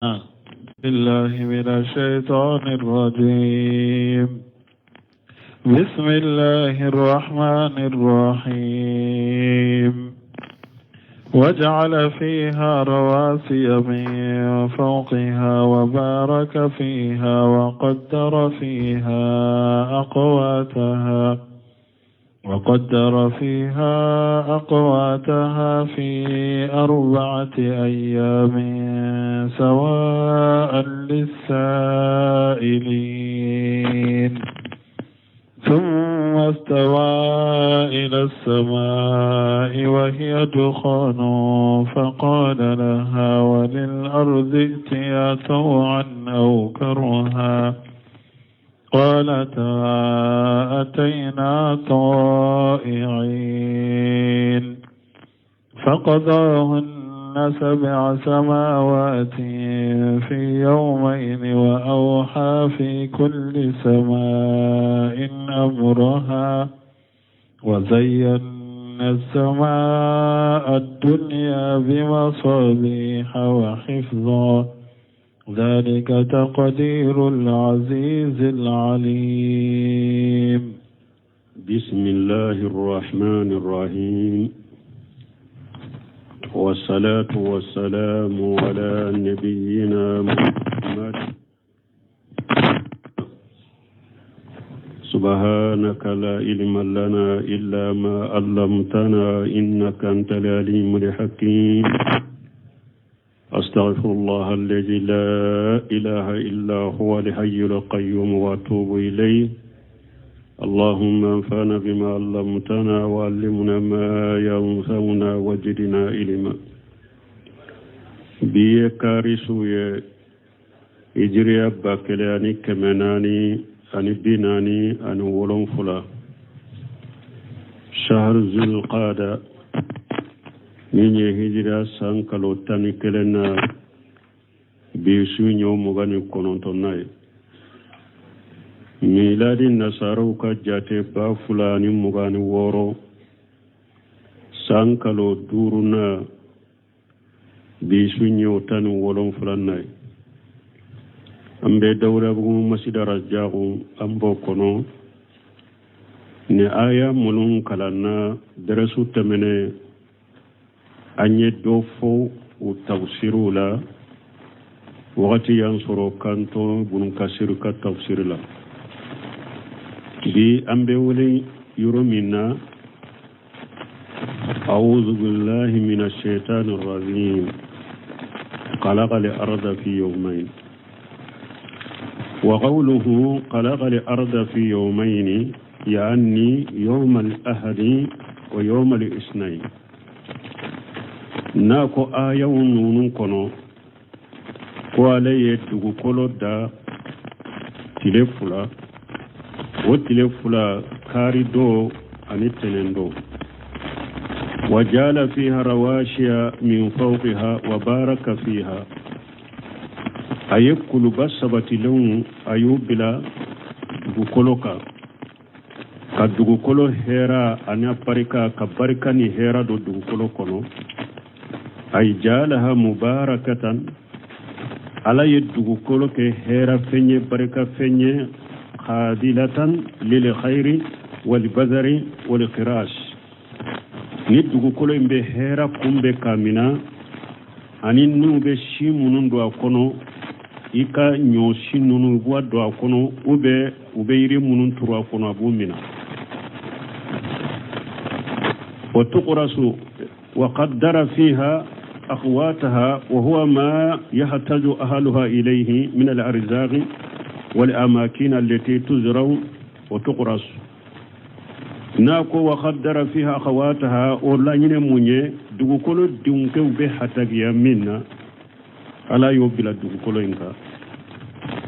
بالله من الشيطان الرجيم. بسم الله الرحمن الرحيم. وجعل فيها رواسي من فوقها وبارك فيها وقدر فيها أقواتها في 4 أيام سواء للسائلين. ثم استوى إلى السماء وهي دخان، فقال لها وللأرض ائتيا طوعا أو كرها، قالتا أتينا طائعين. فقضاهن سبع سماوات في يومين وأوحى في كل سماء أمرها، وزينا السماء الدنيا بمصابيح وحفظا، ذلك تقدير العزيز العليم. بسم الله الرحمن الرحيم، والصلاة والسلام على نبينا محمد. سبحانك لا علم لنا إلا ما علمتنا، إنك أنت العليم الحكيم. أستغفر الله الذي لا إله إلا هو الحي القيوم وأتوب إليه. اللهم انفعنا بما علمتنا وعلمنا ما ينفعنا وزدنا علما. Bi ye kari su ye, hijiriya 1447، شهر ذو القعدة، min ye hijiriya san kalo 11 na, bi su ɲɔ 29nan ye. Miladi nasaraw ka jate 2026, san kalo duurunan, bi su ɲɔ 17nan ye. An bɛ Dawudabugu masida Rajaku, an b'o kɔnɔ. Ni aya minnu kalanna dɛrɛsu tɛmɛnen, an ye dɔ fɔ u tafsiriw la. Wagati y'an sɔrɔ k'an to Bunu Kasiri ka tafsiri la. Bi an bɛ wele yɔrɔ min na: أعوذ بالله من الشيطان الرجيم. خلق الأرض في يومين. وقوله خلق الأرض في يومين، يعني يوم الأحد ويوم الاثنين. N'a ko ayaw ninnu kɔnɔ ko ale ye dugukolo da tile 2, o tile 2, kari don ani tɛnɛn don. وجعل فيها رواسي من فوقها وبارك فيها. A ye kuluba sabatilenw, a y'u bila dugukolo kan ka dugukolo hɛra ani barika, ka barika ni hɛra don dugukolo kɔnɔ. أي جعلها مباركة. Ala ye dugukolo kɛ hɛra fɛn ye, barika fɛn ye، قابلة للخير والبذر والغراس. Ni dugukolo in bɛ hɛra kunbɛ k'a mina, ani n'u bɛ si minnu don a kɔnɔ, i ka ɲɔ si ninnu, i b'a don a kɔnɔ, u bɛ u bɛ yiri minnu turu a kɔnɔ, a b'u mina. وتغرس. وقدر فيها أقواتها، وهو ما يحتاج أهلها إليه من الأرزاق والأماكن التي تزرع وتغرس. N'a ko وقدر فيها أقواتها، o laɲini mun ye? Dugukolo denkɛw bɛ hatagiya min na, Ala y'o bila dugukolo in kan,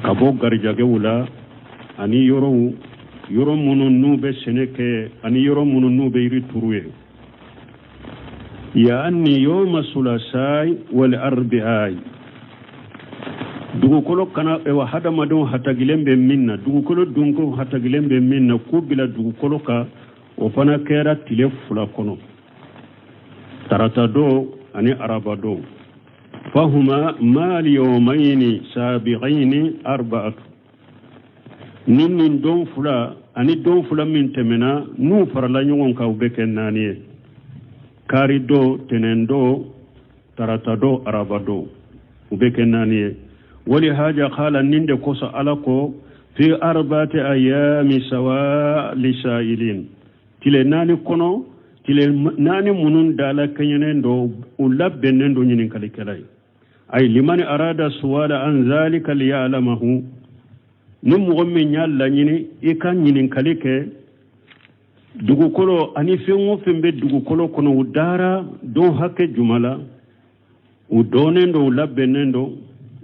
ka bɔ garijɛgɛw la, ani yɔrɔw, yɔrɔ minnu n'u bɛ sɛnɛ kɛ, ani yɔrɔ minnu n'u bɛ yiri turu ye. يعني يوم الثلاثاء والأربعاء. Dugukolo kana ewa hadamadenw hatagilen bɛ min na, dugukolo dunkew hatagilen bɛ min na, k'u bila dugukolo kan, o fana kɛra tile 2 kɔnɔ, tarata don ani araba don. Fahuma ma'al yawmayni sabiqayni arba'atu. Ni nin don fila ani don fila min tɛmɛna n'u farala ɲɔgɔn kan u bɛ kɛ naani ye. Kari don, tɛnɛn don, tarata don, araba don, u bɛ kɛ naani ye. Wali haja qala nin de kosɔn Ala ko fi arba'ati ayami sawa lisailin. Tile naani kɔnɔ, tile naani minnu dala kɛɲɛnen don, u labɛnnen don ɲininkalikɛla ye. Ay limani arada suwala an zalika liya'lamahu. Ni mɔgɔ min y'a laɲini i ka ɲininkali kɛ dugukolo ani fɛn o fɛn bɛ dugukolo kɔnɔ, u dara don hakɛ juma la, u dɔnnen don, u labɛnnen don,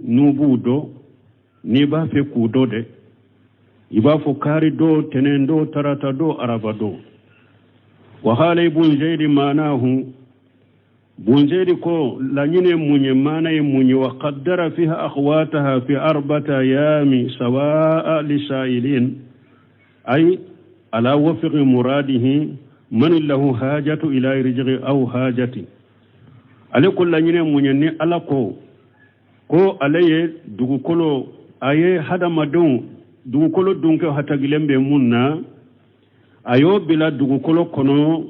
n'u b'u dɔn, n'i b'a fɛ k'u dɔn dɛ, i b'a fɔ kari don, tɛnɛn don, tarata don, araba don. Wa qala ibn zaidi maanahu, bun zaidi ko laɲini ye mun ye, maana ye mun ye, wa qaddara fiha akhwataha fi arba'ati ayami sawa'a lisailin, ay ala wafiqi muradihi man lahu hajatu ila rizqi aw hajati. Ale ko laɲini ye mun ye, ni Ala ko ko ale ye dugukolo, a ye hadamadenw dugukolo dunkɛ hatagilen bɛ mun na, a y'o bila dugukolo kɔnɔ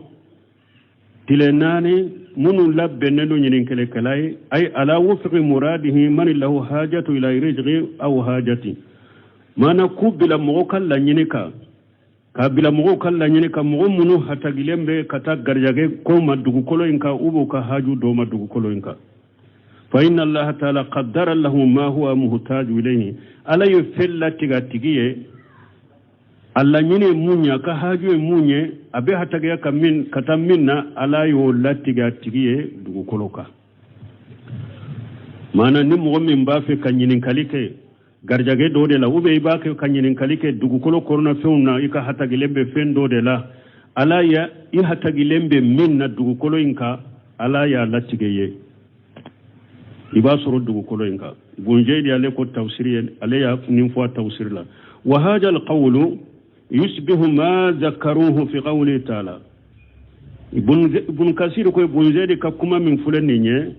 tile naani minnu labɛnnen don ɲininkalikɛla ye, ay ala wufqi muradihi man lahu hajatu ila rizqi aw hajati. Maana k'u bila mɔgɔ ka laɲini kan, k'a bila mɔgɔw ka laɲini kan, mɔgɔ minnu hatagilen bɛ ka taa garijɛgɛ ko ma dugukolo in kan, u b'u ka haju dɔw ma dugukolo in kan. Fa inna allaha taala qaddara lahu ma huwa muhtaju ilayhi. Ala ye fɛn latigɛ a tigi ye, a laɲini ye mun ye, a ka haju ye mun ye, a bɛ hatagiya ka min ka taa min na, Ala y'o latigɛ a tigi ye dugukolo kan. Maana ni mɔgɔ min b'a fɛ ka ɲininkali kɛ garijɛgɛ dɔ de la, ou bien i b'a kɛ ka ɲininkali kɛ dugukolo kɔnɔna fɛnw na, i ka hatagilen bɛ fɛn dɔ de la, Ala ya i hatagilen bɛ min na dugukolo in kan, Ala y'a latigɛ ye, i b'a sɔrɔ dugukolo in kan. Bunjɛdi ale ko tafsiri ye, ale y'a nin fɔ a tafsiri la. Wa hada alqawlu yusbihu ma zakaruhu fi qawli taala. Ibn Kasir ko Bunjɛdi ka kuma min filɛ nin ye,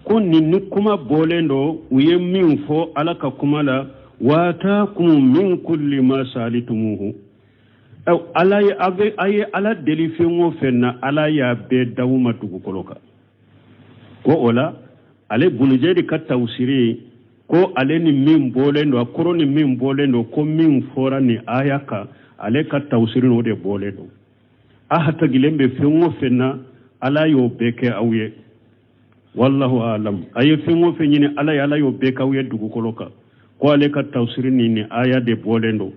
ko nin ni kuma bɔlen don u ye min fɔ Ala ka kuma la, wa atakum min kulli ma salitumuhu. Ala ye a ye Ala deli fɛn o fɛn na, Ala y'a bɛɛ d'aw ma dugukolo kan. Ko o la ale Bunujɛdi ka tafsiri ko ale ni min bɔlen don, a kɔrɔ ni min bɔlen don, ko min fɔra nin aya kan, ale ka tafsiri n'o de bɔlen don. A hatagilen bɛ fɛn o fɛn na, Ala y'o bɛɛ kɛ aw ye. Wallahu alam. A ye fɛn o fɛn ɲini Ala ye, Ala y'o bɛɛ k'aw ye dugukolo kan. Ko ale ka tafsiri ni nin aya de bɔlen don,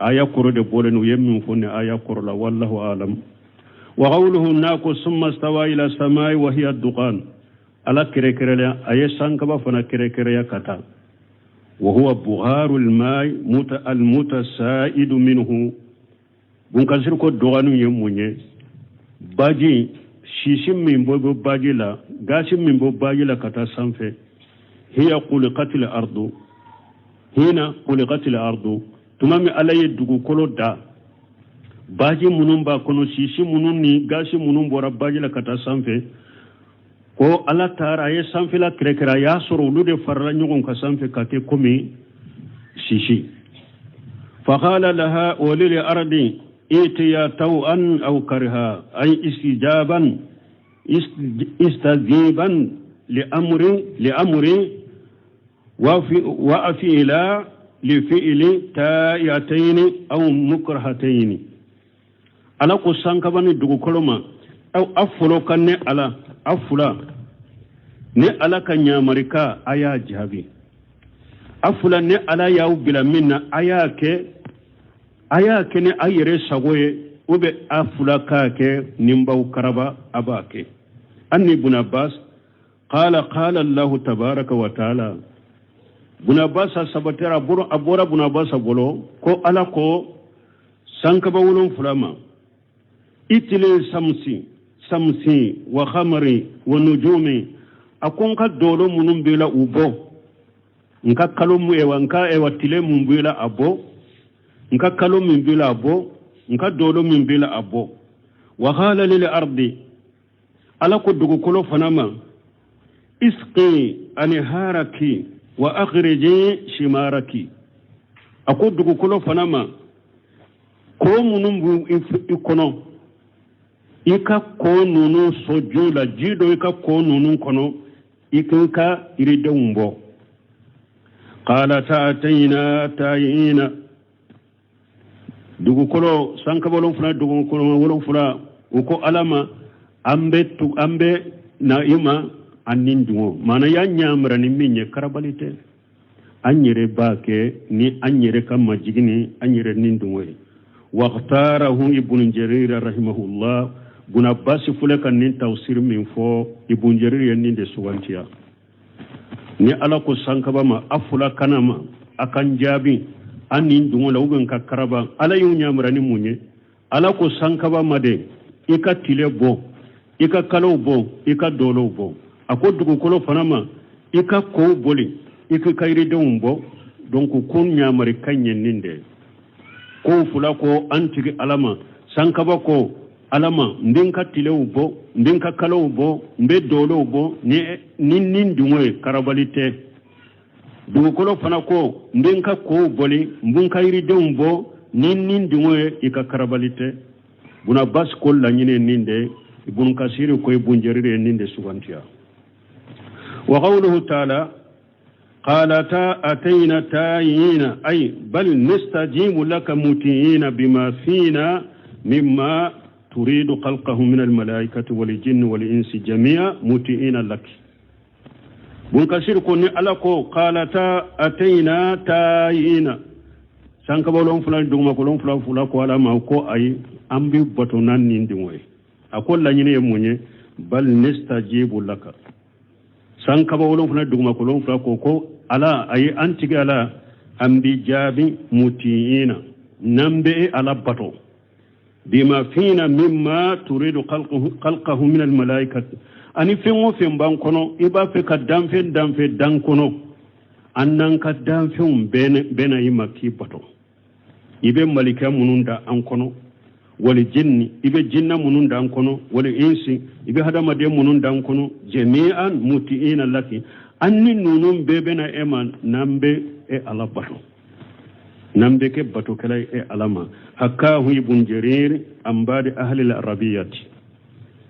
aya kɔrɔ de bɔlen don, u ye min fɔ nin aya kɔrɔ la. Wallahu alam. Wa qawluhu n'a ko summa stawa ila samai wa hiya dukan. Ala kɛrɛkɛrɛya, a ye sankaba fana kɛrɛkɛrɛya ka taa. Wa huwa bugharul mai al mutasaidu minhu. Bunkasiri ko dɔgɔninw ye mun ye, baji sisi min bɔ bɔ baji la, gasi min bɔ baji la ka taa sanfɛ. Hiya khuliqatil ardu, hina khuliqatil ardu, tuma min Ala ye dugukolo da, baji minnu b'a kɔnɔ, sisi minnu ni gasi minnu bɔra baji la ka taa sanfɛ, ko Ala taara a ye sanfɛla kɛrɛkɛrɛ, a y'a sɔrɔ olu de farala ɲɔgɔn kan sanfɛ ka kɛ komi sisi. Faqala laha wa lil ardi itiya taw'an aw karha, ay istijaban istajiban li amri li amri wa fi'la li fi'li ta'iyatayn aw mukrahatayn. Ala ko sankaba ni dugukolo ma, aw a fɔlɔ ka ne Ala, a fila ne Ala ka ɲamarika a y'a jaabi, a fila ne Ala y'aw bila min na a y'a kɛ, a y'a kɛ ni a yɛrɛ sago ye, ou bien a fila k'a kɛ ni b'aw karaba a b'a kɛ. An ibn Abbas qala qala Allahu tabaraka wa taala. Ibn Abbas sabatira, a bɔra Ibn Abbas bolo ko Ala ko sankaba wolonfila ma, itile samsi samsi wa khamari wa nujumi, a ko n ka dɔlɔ minnu b'i la u bɔ, n ka kalo mu ewa n ka ewa tile mun b'i la a bɔ, n ka kalo min b'i la a bɔ, n ka dɔlɔ min b'i la a bɔ. Wa qala lil ardi, Ala ko dugukolo fana ma, Isqi anharaki wa akhriji shimaraki. A ko dugukolo fana ma, ko minnu b'i kɔnɔ, i ka ko ninnu sɔn ji la, ji don i ka ko ninnu kɔnɔ, i k'i ka yiridenw bɔ. Qalata atayna tayiina. Dugukolo sankaba wolonfila, dugukolo wolonfila, u ko Ala ma, an bɛ tu, an bɛ na i ma an ni dungɔ. Maana y'a ɲamara ni min ye, karabali tɛ, an yɛrɛ b'a kɛ ni an yɛrɛ ka majigin ni an yɛrɛ ni dungɔ ye. Waqtarahu Ibn Jarir rahimahullah. Bun Abbas filɛ ka nin tafsir min fɔ, Ibn Jarir ye nin de sugantiya. Ni Ala ko sankaba ma, a fila kana ma, a kan jaabi an ni dungɔ la, u bɛ ka karaba. Ala y'u ɲamara ni mun ye? Ala ko sankaba ma de, i ka tile bɔ, i ka kalow bɔ, i ka dɔlɔw bɔ. A ko dugukolo fana ma, i ka kow boli, i k'i ka yiridenw bɔ. Donc ko ɲamari ka ɲɛ nin de kow fila ko an tigi Ala ma. Sankaba ko Ala ma, n bɛ n ka tilew bɔ, n bɛ n ka kalow bɔ, n bɛ dɔlɔw bɔ ni ni nin dungɔ ye, karabali tɛ. Dugukolo fana ko, n bɛ n ka kow bɔli, n bɛ n ka yiridenw bɔ ni nin dungɔ ye, i ka karabali tɛ. Bun Abbas ko laɲini ye nin de. Ibn Kasiri ko Ibn Jarir ye nin de sugantiya. Wa qawluhu ta'ala qalata atayna tayina, ay bal nastajibu laka mutiina bima fina mimma turidu khalqahu min almalaikati wal jinni wal insi jami'a mutiina lak. Bun Kasir ko ni Ala ko qalata atayna tayina, sankaba wolonfila ni dugumakolo wolonfila fila ko Ala ma ko ayi, an bɛ bato n'an nin dungɔ ye. A ko laɲini ye mun ye? Bal nastajibu laka. Sankaba wolonfila dugumakolo wolonfila ko Ala ayi, an tigi Ala, an b'i jaabi mutiina, n'an bɛ e Ala bato, bima fina mimma turidu khalqahu min almalaikati, ani fɛn o fɛn b'an kɔnɔ, i b'a fɛ ka danfɛn danfɛn dan kɔnɔ, an n'an ka danfɛnw bɛɛ na i ma k'i bato. I bɛ malikɛ minnu da an kɔnɔ, wali jinni, i bɛ jinna minnu da an kɔnɔ, wali insi, i bɛ hadamaden minnu da an kɔnɔ, jami'an muti'ina laki, an ni ninnu bɛɛ bɛna e ma n'an bɛ e Ala bato, n'an bɛ kɛ batokɛla ye e Ala ma. Hakahu Ibn Jarir an ba'di ahli al-arabiyati.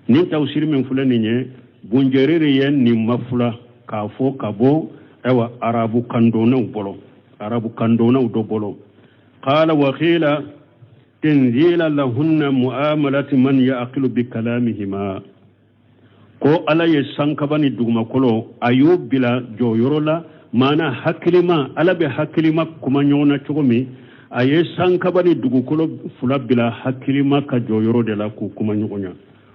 Nin tafsiri min filɛ nin ye, Bun Jarir ye nin mafula k'a fɔ ka bɔ ayiwa arabu kandɔnnaw bolo, arabu kandɔnnaw dɔ bolo. Qala wa qila tanzila lahunna mu'amalati man ya'qilu bi kalamihima. Ko Ala ye sankaba ni dugumakolo a y'o bila jɔyɔrɔ la, maana hakilima, Ala bɛ hakilima kuma ɲɔgɔn na cogo min, a ye sankaba ni dugukolo fila bila hakilima ka jɔyɔrɔ de la k'u kuma ɲɔgɔn na.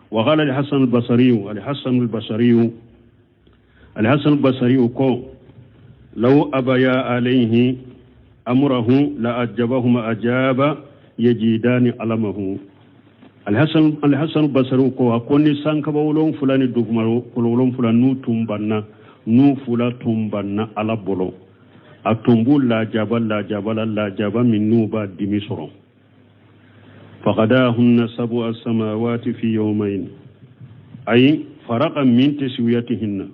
Wa qala al-Hasan al-Basri, al-Hasan al-Basri, al-Hasan al-Basri ko law abaya alayhi amrahu la ajabahuma ajaba yajidani alamahu. Al-Hasan al-Basri ko a ko ni sankaba wolonfila ni dugumakolo wolonfila n'u tun banna, n'u fila tun banna Ala bolo, a tun b'u lajaba lajaba la lajaba min n'u b'a dimi sɔrɔ. Faqadahunna sab'a samawati fi yawmayn ay faraqa min taswiyatihinna.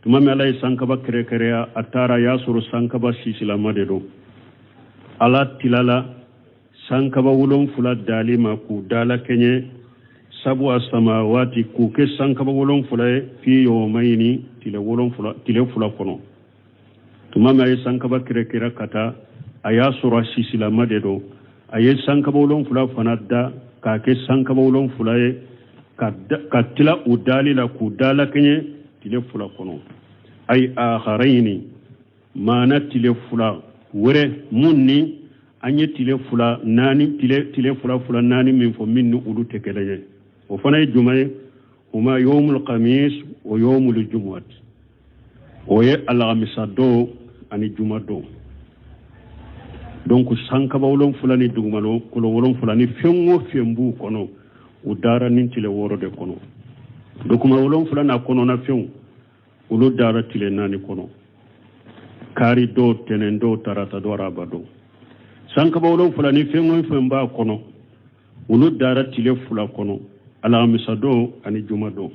Tuma min Ala ye sankaba kɛrɛkɛrɛya, a taara y'a sɔrɔ sankaba sisilama de don. Ala tilala sankaba wolonfila dali ma k'u dala kɛɲɛ, sab'a samawati, k'u kɛ sankaba wolonfila ye, fi yawmayni, tile wolonfila, tile fila kɔnɔ. Tuma min a ye sankaba kɛrɛkɛrɛ ka taa, a y'a sɔrɔ a sisilama de don. A ye sankaba wolonfila fana da k'a kɛ sankaba wolonfila ye, ka tila u dali la k'u dala kɛɲɛ tile fila kɔnɔ. Ay akharayni, maana tile fila wɛrɛ mun ni an ye tile fila naani, tile fila fila naani min fɔ, min ni olu tɛ kelen ye, o fana ye jumɛn ye? Huma yawmul khamis wa yawmul jumu'at. O ye alamisa don ani juma don. Donc sankaba wolonfila ni dugumakolo wolonfila ni fɛn o fɛn b'u kɔnɔ, u dara nin tile wɔɔrɔ de kɔnɔ. Duguma wolonfila n'a kɔnɔna fɛnw, olu dara tile naani kɔnɔ: kari don, tɛnɛn don, tarata don, araba don. Sankaba wolonfila ni fɛn o fɛn b'a kɔnɔ, olu dara tile fila kɔnɔ, alamisa don ani juma don.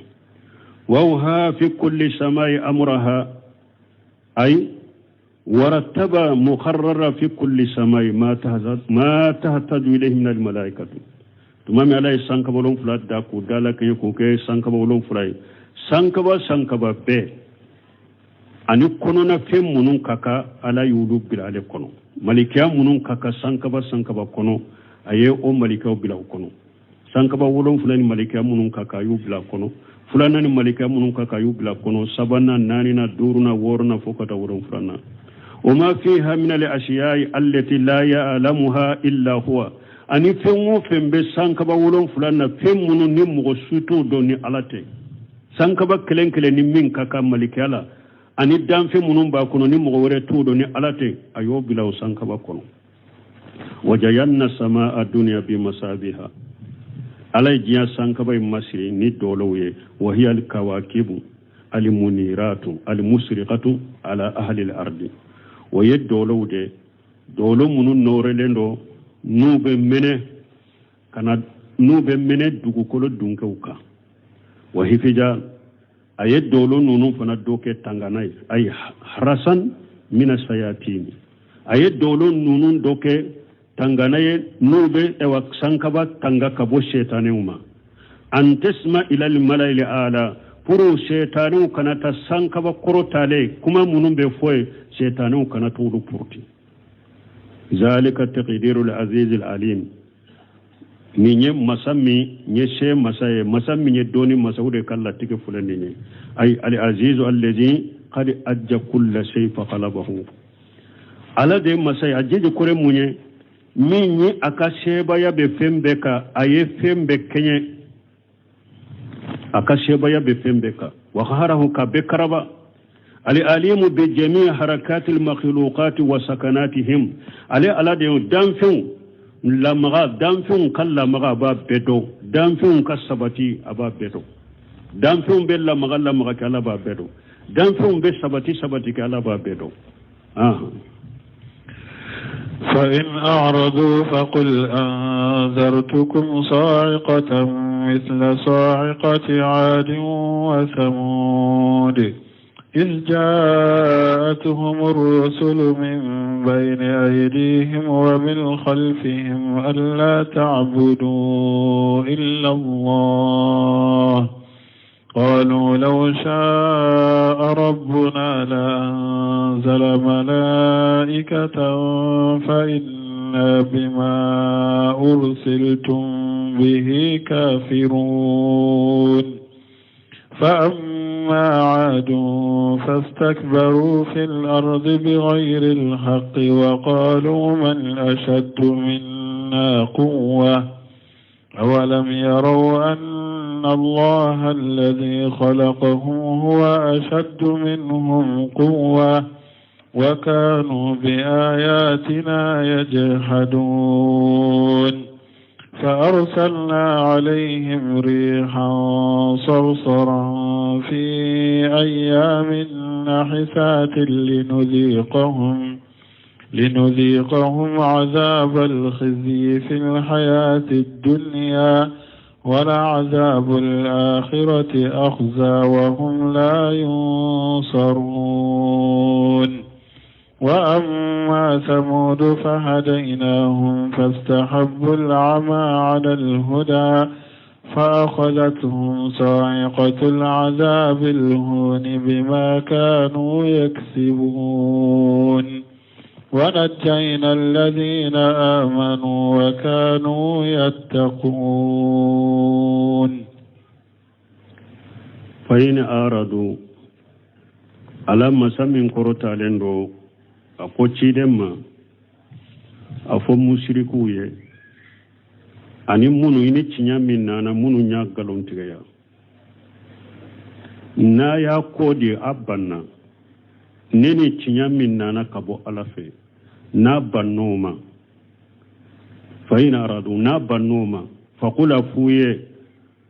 Wa awha fi kulli samai amraha ay warattaba mukharrara fi kulli samai ma tahtaju ilayhi min almalaikatu. Tuma min Ala ye sankaba wolonfila da k'u da la kɛɲɛ k'o kɛ sankaba wolonfila ye, sankaba sankaba bɛɛ ani kɔnɔnafɛn minnu ka kan Ala y'olu bila ale kɔnɔ. Malikiya minnu ka kan sankaba sankaba kɔnɔ, a ye o malikaw bila o kɔnɔ. Sankaba wolonfila ni malikiya minnu ka kan, a y'u bila kɔnɔ. Filanan ni malikiya minnu ka kan, a y'u bila kɔnɔ. Sabanan, naaninan, duurunan, wɔɔrɔnan, fo ka taa wolonfilanan na. O ma fiha min al ashiya'i allati la ya'lamuha illa huwa, ani fɛn o fɛn bɛ sankaba wolonfila na, fɛn minnu ni mɔgɔ si t'o dɔn ni Ala tɛ. Sankaba kelen kelen ni min ka kan malikiya la, ani danfɛn minnu b'a kɔnɔ ni mɔgɔ wɛrɛ t'o dɔn ni Ala tɛ, a y'o bila o sankaba kɔnɔ. Wajayanna samaa dunya bi masabiha, Ala ye diɲɛ sankaba in masiri ni dɔlɔw ye. Wa hiya alkawakibu almuniratu almusriqatu ala ahli al-ardi, o ye dɔlɔw de, dɔlɔ minnu nɔɔrɛlen don, n'u bɛ mɛnɛ ka na, n'u bɛ mɛnɛ dugukolo dunkew kan. Wa hifija, a ye dɔlɔ ninnu fana dɔ kɛ tangana ye, ayi harasan mina sayatini, a ye dɔlɔ ninnu dɔ kɛ tangana ye, n'u bɛ ɛwa sankaba tanga ka bɔ setanɛw ma. An tasma ilal malayil ala, pour setanɛw kana taa sankaba kɔrɔtalen kuma minnu bɛ fɔ ye, setanɛw kana t'olu puruti. Zalika taqdirul azizil alim, nin ye masa min ye se masa ye, masa min ye dɔnni masa, o de ka latigɛ filɛ nin ye. Ayi al azizu allazi qad ajja kulla shay fa qalabahu, Ala de ye masa ye, a jeje kɔrɔ mun ye, min ye a ka sebaaya bɛ fɛn bɛɛ kan, a ye fɛn bɛɛ kɛɲɛ, a ka sebaaya bɛ fɛn bɛɛ kan. Wa qaharahu, ka bɛɛ karaba. Al alimu bi jami harakatil makhluqati wa sakanatihim, ale Ala de ye danfɛnw lamaga, danfɛnw ka lamaga a b'a bɛɛ dɔn, danfɛnw ka sabati a b'a bɛɛ dɔn, danfɛnw bɛ lamaga lamaga kɛ Ala b'a bɛɛ dɔn, danfɛnw bɛ sabati sabati kɛ Ala b'a bɛɛ dɔn. فإن أعرضوا فقل أنذرتكم صاعقة مثل صاعقة عاد وثمود إذ جاءتهم الرسل من بين أيديهم ومن خلفهم ألا تعبدوا إلا الله قالوا لو شاء ربنا لأنزل ملائكة فإنا بما أرسلتم به كافرون فأما عاد فاستكبروا في الأرض بغير الحق وقالوا من أشد منا قوة أولم يروا أن الله الذي خلقهم هو أشد منهم قوة وكانوا بآياتنا يجحدون فأرسلنا عليهم ريحا صرصرا في أيام نحسات لنذيقهم عذاب الخزي في الحياة الدنيا ولعذاب الآخرة أخزى وهم لا ينصرون وأما ثمود فهديناهم فاستحبوا العمى على الهدى فأخذتهم صاعقة العذاب الهون بما كانوا يكسبون ونجينا الذين آمنوا وكانوا يتقون فإن أعرضوا, Ala masa min kɔrɔtalen don, a ko ciden ma, a fɔ musirikuw ye ani minnu i ni tiɲɛ min nana, minnu y'a nkalon tigɛya, n'a y'a ko di a banna ne ni tiɲɛ min nana ka bɔ Ala fɛ, n'a bann'o ma, fa in aradu, n'a bann'o ma, faqul, a f'u ye,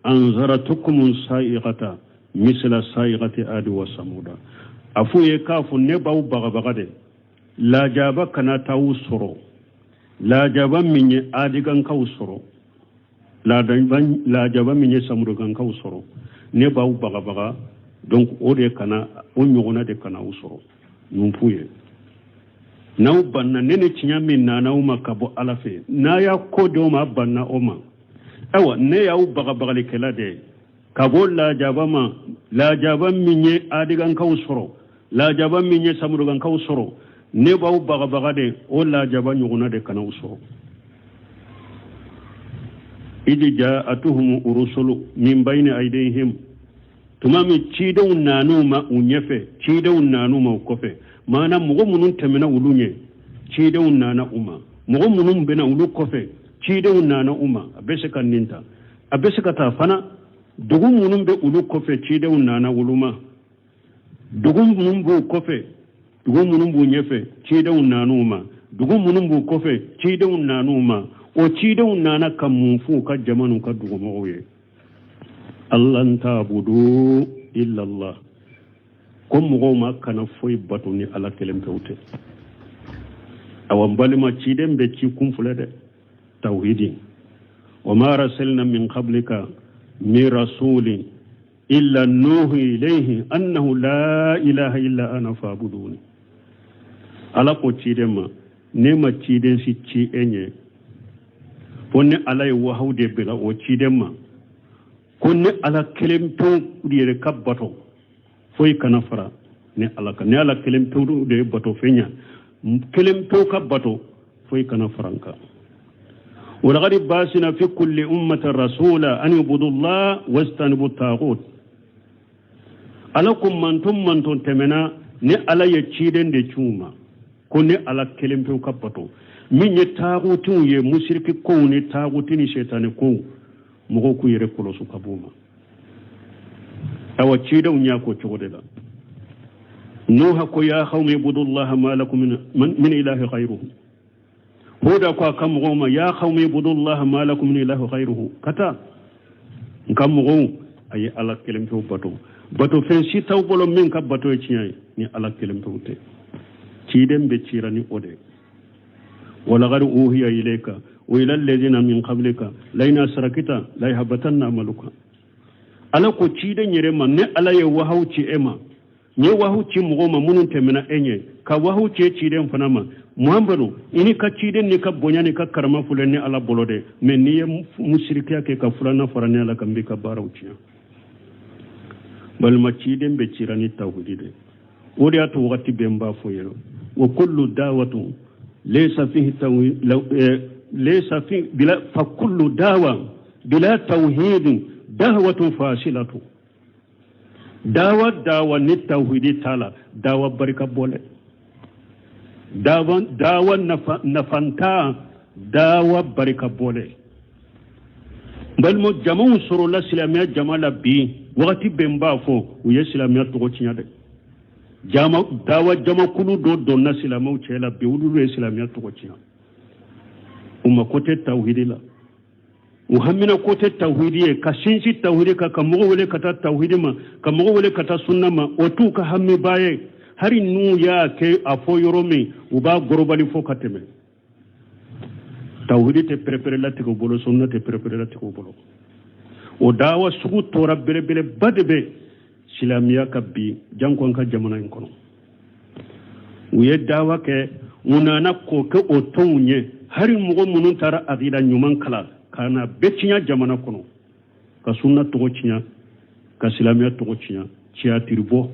anzaratukum sa'iqata misla sa'iqati adi wa samuda, a f'u ye k'a fɔ ne b'aw bagabaga de, lajaba kana t'aw sɔrɔ, lajaba min ye adigankaw sɔrɔ, lajaba min ye samudugankaw sɔrɔ. Ne b'aw bagabaga, donc o de kana o ɲɔgɔnna de kana aw sɔrɔ. Nin f'u ye: n'aw banna ne ni tiɲɛ min nana aw ma ka bɔ Ala fɛ, n'a y'a ko di o ma, a banna o ma, ayiwa, ne y'aw bagabagalikɛla de ye ka bɔ lajaba ma, lajaba min ye Adigankaw sɔrɔ, lajaba min ye Samurugankaw sɔrɔ. Ne b'aw bagabaga de, o lajaba ɲɔgɔnna de kana aw sɔrɔ. Idi ja'atuhum urusulu min bayni aydihim, tuma min cidenw nan'u ma u ɲɛfɛ, cidenw nan'u ma u kɔfɛ, maana mɔgɔ minnu tɛmɛna olu ɲɛ, cidenw nana u ma, mɔgɔ minnu bɛna olu kɔfɛ, cidenw nana u ma. A bɛ se ka nin ta, a bɛ se ka taa fana dugu minnu bɛ olu kɔfɛ, cidenw nana olu ma, dugu minnu b'u kɔfɛ, dugu minnu b'u ɲɛfɛ, cidenw nan'u ma, dugu minnu b'u kɔfɛ, cidenw nan'u ma. O cidenw nana ka mun f'u ka jama n'u ka dugumɔgɔw ye? Alla ta'budu illallah, ko mɔgɔw ma kana foyi bato ni Ala kelen pewu tɛ. Awa, n balima, ciden bɛ ci kun filɛ dɛ, tawhidi. Wa ma arsalna min qablika min rasulin illa nuhi ilayhi annahu la ilaha illa ana fa'buduni. Ala ko ciden ma, ne ma ciden si ci e ɲɛ fo ne Ala ye wahaw de bila o ciden ma ko ne Ala kelen pewu de yɛrɛ ka bato, foyi kana fara ne Ala kan. Ne Ala kelen pewu de ye bato fɛn ya, kelen pewu ka bato, foyi kana fara n kan. Walaqad basina fi kulli ummatin rasula an ibudullah wajtanibu tagut. Ala ko manton manton tɛmɛna, ne Ala ye ciden de ci u ma ko ne Ala kelen pewu ka bato. Min ye tagutiw ye, musiriki kow ni taguti ni setani kow, mɔgɔw k'u yɛrɛ kɔlɔsi ka b'o ma. Awa, cidenw y'a ko cogo de la. Nuha ko ya qawmi ibudullaha ma lakum min ilahi ghayruhu. Huda ko a ka mɔgɔw ma ya qawmi ibudullaha ma lakum min ilahi ghayruhu, ka taa n ka mɔgɔw, a ye Ala kelen pewu bato, bato fɛn si t'aw bolo min ka bato ye tiɲɛ ye ni Ala kelen pewu tɛ. Ciden bɛ cira ni o de. Walaqad uhiya ilayka wa ila alladhina min qablika la in asrakita la yahbatanna amaluka. Ala ko ciden yɛrɛ ma, ne Ala ye wahaw ci e ma, n ye wahaw ci mɔgɔw ma minnu tɛmɛna e ɲɛ, ka wahaw ci ciden fana ma. Muhamadu, i n'i ka ciden n'i ka bonya n'i ka karama filɛ ne Ala bolo dɛ, mɛ n'i ye musirikiya kɛ ka filanan fara ne Ala kan, n b'i ka baaraw tiɲɛ. Balima, ciden bɛ cira ni tawhidi de. O de y'a to wagati bɛɛ n b'a fɔ yɛrɛ, wa kullu dawatu laysa fihi tawhid, laysa fi bila fa kullu dawa bila tawhidin dahwatun fasilatu. Dawa dawa ni tawhidi t'a la, dawa barika bɔlɛ, dawa dawa nafa nafanta, dawa barika bɔlɛ. Balima, jamaw sɔrɔla silamɛya jama la bi, wagati bɛɛ n b'a fɔ, u ye silamɛya tɔgɔ tiɲɛ dɛ. Jama dawa jamakulu dɔ donna silamɛw cɛ la bi, olu ye silamɛya tɔgɔ tiɲɛ. U ma ko tɛ tawhidi la, u hamina ko tɛ tawhidi ye, ka sinsin tawhidi kan, ka mɔgɔ wele ka taa tawhidi ma, ka mɔgɔ wele ka taa sunna ma, o t'u ka hamiba ye. Hali n'u y'a kɛ a fɔ yɔrɔ min, u b'a gorobali fɔ ka tɛmɛ. Tawhidi tɛ pɛrɛpɛrɛ latigɛ u bolo, sunna tɛ pɛrɛpɛrɛ latigɛ u bolo. O dawa sugu tɔɔrɔ belebeleba de bɛ silamɛya ka bi, janko an ka jamana in kɔnɔ. U ye dawa kɛ, u nana k'o kɛ o tɔnw ye. Hali mɔgɔ minnu taara akida ɲuman kalan ka na bɛɛ tiɲɛ jamana kɔnɔ, ka sunna tɔgɔ tiɲɛ, ka silamɛya tɔgɔ tiɲɛ, tiyatiri bɔ.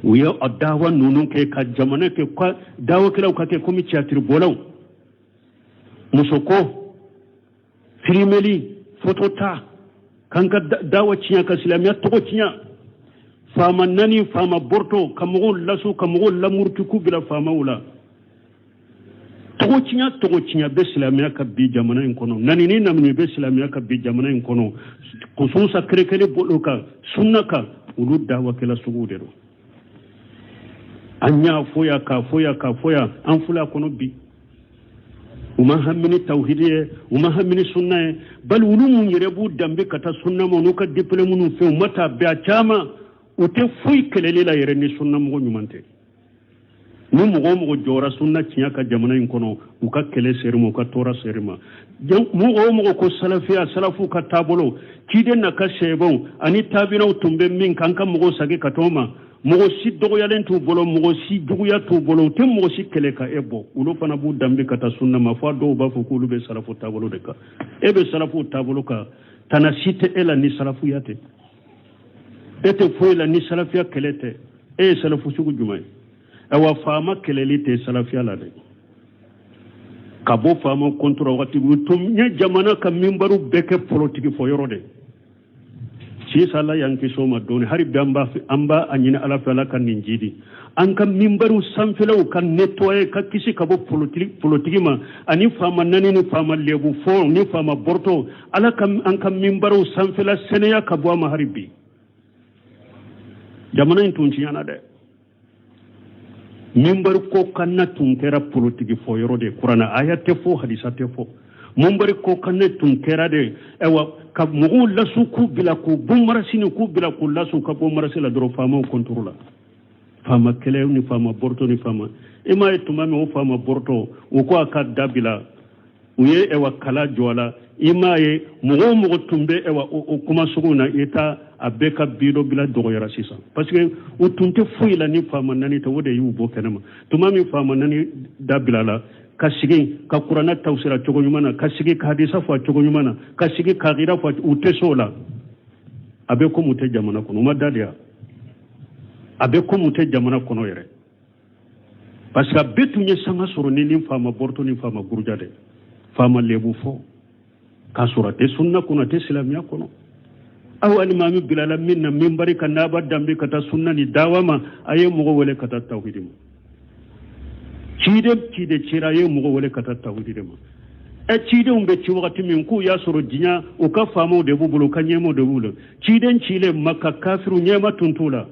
U ye a dawa ninnu kɛ ka jamana kɛ ka dawakɛlaw ka kɛ komi tiyatiri bɔlaw, musoko firimeli, foto ta, k'an ka dawa tiɲɛ, ka silamɛya tɔgɔ tiɲɛ, faama nani, faama bɔrɔtɔ, ka mɔgɔw lasu, ka mɔgɔw lamuruti k'u bila faamaw la. Tɔgɔ tiɲɛ, tɔgɔ tiɲɛ bɛ silamɛya ka bi jamana in kɔnɔ. Nani ni namini bɛ silamɛya ka bi jamana in kɔnɔ, kusunsa kerekele bolo kan, sunna kan, olu dawakɛla suguw de don. An y'a fɔ yan, k'a fɔ yan, k'a fɔ yan, an filɛ a kɔnɔ bi. U ma hami ni tawhidi ye, u ma hami ni sunna ye, bali olu mun yɛrɛ b'u danbe ka taa sunna ma, n'u ka diplôme minnu fɛ, u ma taa bɛn a caman, u tɛ foyi kɛlɛli la yɛrɛ ni sunna mɔgɔ ɲuman tɛ. Ni mɔgɔ o mɔgɔ jɔra sunna tiɲɛ kan jamana in kɔnɔ, u ka kɛlɛ ser'i ma, u ka tɔɔrɔ ser'i ma. Mɔgɔ o mɔgɔ ko salafiya, salafu ka taabolo, ciden n'a ka sahabaw ani tabinaw tun bɛ min kan, an ka mɔgɔw sagi ka t'o ma. Mɔgɔ si dɔgɔyalen t'u bolo, mɔgɔ si juguya t'u bolo, u tɛ mɔgɔ si kɛlɛ ka e bɔ. Olu fana b'u danbe ka taa sunna ma, fo a dɔw b'a fɔ k'olu bɛ salafu taabolo de kan. E bɛ salafu taabolo kan, tana si tɛ e la ni salafuya tɛ. E tɛ foyi la ni salafiya kɛlɛ tɛ. E ye salafu sugu jumɛn ye? Ayiwa, faama kɛlɛli tɛ salafiya la dɛ. Ka bɔ faama contre wagati u tun ye jamana ka minbaru bɛɛ kɛ politiki fɔ yɔrɔ de. Sisan Ala y'an kisi o ma dɔɔni. Hali bi an b'a an b'a a ɲini Ala fɛ, Ala ka nin jidi an ka minbariw sanfɛlaw ka nettoyer, ka kisi ka bɔ politiki ma ani faama nani ni faama lebu fɔ ni faama bɔrɔtɔ. Ala ka an ka minbariw sanfɛla sɛnɛya ka bɔ a ma. Hali bi jamana in tun tiɲɛna dɛ. Minbari kɔkanna tun kɛra politiki fɔ yɔrɔ de. Kuranna aya tɛ fɔ, hadisa tɛ fɔ. Minbari kɔkanna tun kɛra de, ayiwa, ka mɔgɔw lasu k'u bila k'u bɔ marasi ni k'u bila k'u lasu ka bɔ marasi la dɔrɔn faamaw contre la, faama kɛlɛ ni faama bɔrɔtɔ ni faama. I m'a ye tuma min o faama bɔrɔtɔ, u ko a ka dabila, u ye ɛwa kala jɔ a la. I m'a ye mɔgɔ o mɔgɔ tun bɛ ɛwa o kuma sugu na, i taa a bɛɛ ka bidɔ bila dɔgɔyara sisan, parce que u tun tɛ foyi la ni faama nani tɛ. O de y'u bɔ kɛnɛ ma. Tuma min faama nani dabila la, ka sigi ka kuranɛ tafsira cogo ɲuman na, ka sigi ka hadisa fɔ a cogo ɲuman na, ka sigi ka akida fɔ, u tɛ s'o la. A bɛ komi u tɛ jamana kɔnɔ. U ma da de ya, a bɛ komi u tɛ jamana kɔnɔ yɛrɛ, parce que a bɛɛ tun ye sanga sɔrɔ ni faama bɔrɔtɔ ni faama guruja de, faama lebu fɔ k'a sɔrɔ a tɛ sunna kɔnɔ, a tɛ silamɛya kɔnɔ. Aw alimami bilala min na minbari kan, n'a b'a danbe ka taa sunna ni dawa ma, a ye mɔgɔ wele ka taa tawhidi ma. Ciden ciden cira, a ye mɔgɔ wele ka taa tawhidi de ma. Ɛ, cidenw bɛ ci wagati min k'u y'a sɔrɔ diɲɛ, u ka faamaw de b'u bolo, u ka ɲɛmaw de b'u bolo. Ciden cilen Maka, kafiru ɲɛma tun t'u la,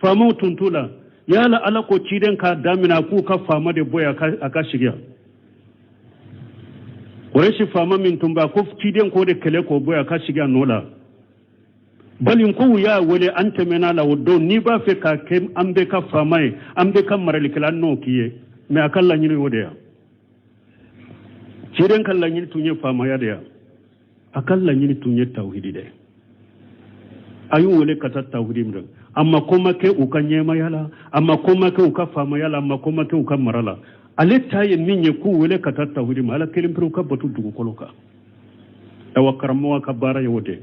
faamaw tun t'u la. Yala Ala ko ciden k'a daminɛ a k'u ka faama de bɔ yen a ka sigi yan? Kurɛsi faama min tun bɛ, a ko ciden k'o de kɛlɛ k'o bɔ yen, a ka sigi a nɔ la. Bali ko u y'a wele, an tɛmɛna la o don, n'i b'a fɛ k'a kɛ an bɛɛ ka faama ye, an bɛɛ ka maralikɛla, n'o k'i ye. Mais a ka laɲini y'o de ya. Ciden ka laɲini tun ye faamaya de ya? A ka laɲini tun ye tawhidi de. A y'u wele ka taa tawhidi min, a ma ko ma kɛ u ka ɲɛmaya la, a ma ko ma kɛ u ka faamaya la, a ma ko ma kɛ u ka mara la. Ale ta ye min ye, k'u wele ka taa tawhidi ma, Ala kelen pewu ka batu dugukolo kan. Awa, karamɔgɔ ka baara ye o de.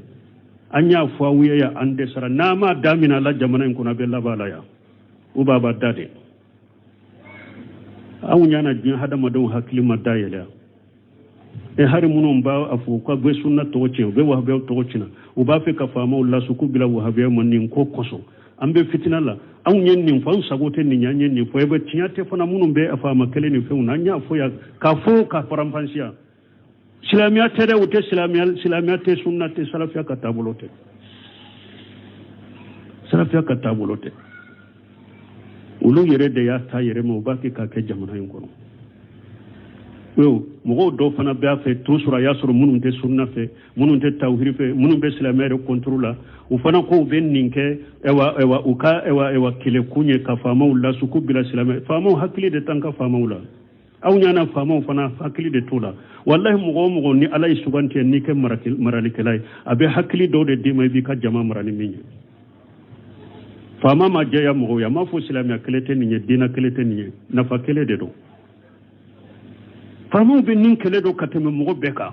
An y'a fɔ aw ye yan, an dɛsɛra. N'a ma daminɛ la jamana in kɔnɔ, a bɛ laban la yan, u b'a b'a da de. Anw ɲana diɲɛ hadamadenw hakili ma dayɛlɛ. E, hari minnu b'a a fɔ ka bɛ sunna tɔgɔ tiɲɛ, u bɛ wahabiyaw tɔgɔ tiɲɛ, u b'a fɛ ka faamaw lasu k'u bila wahabiya ma nin ko kosɔn, an bɛ fitina la. Anw ye nin fɔ, an sago tɛ nin ye, an ye nin fɔ. E bɛ tiɲɛ tɛ fana minnu bɛ faama kelen ni fɛnw na, an y'a fɔ yan k'a fɔ ka faranfasiya. Silamɛya tɛ dɛ, u tɛ silamɛya, silamɛya tɛ, sunna tɛ, salafiya ka taabolo tɛ, salafiya ka taabolo tɛ. Olu yɛrɛ de y'a ta yɛrɛ ma, u b'a kɛ k'a kɛ jamana in kɔnɔ. Yo, mɔgɔw dɔw fana b'a fɛ to sɔrɔ, a y'a sɔrɔ minnu tɛ sunna fɛ, minnu tɛ tawhidi fɛ, minnu bɛ silamɛya yɛrɛ contre la, u fana ko u bɛ nin kɛ, ɛwa ɛwa, u ka ɛwa ɛwa kɛlɛkun ye ka faamaw lasu k'u bila silamɛ. Faamaw hakili de t'an ka faamaw la. Aw ɲana faamaw fana hakili de t'o la. Walahi, mɔgɔ o mɔgɔ ni Ala ye suganti n'i kɛ maralikɛla ye, a bɛ hakili dɔw de d'i ma i b'i ka jama mara ni min ye. Faama ma jɛya mɔgɔw ye. A m'a fɔ silamɛya kɛlɛ tɛ nin ye, diinɛ kɛlɛ tɛ nin ye, nafa kɛlɛ de don. Faamaw bɛ nin kɛlɛ don ka tɛmɛ mɔgɔ bɛɛ kan.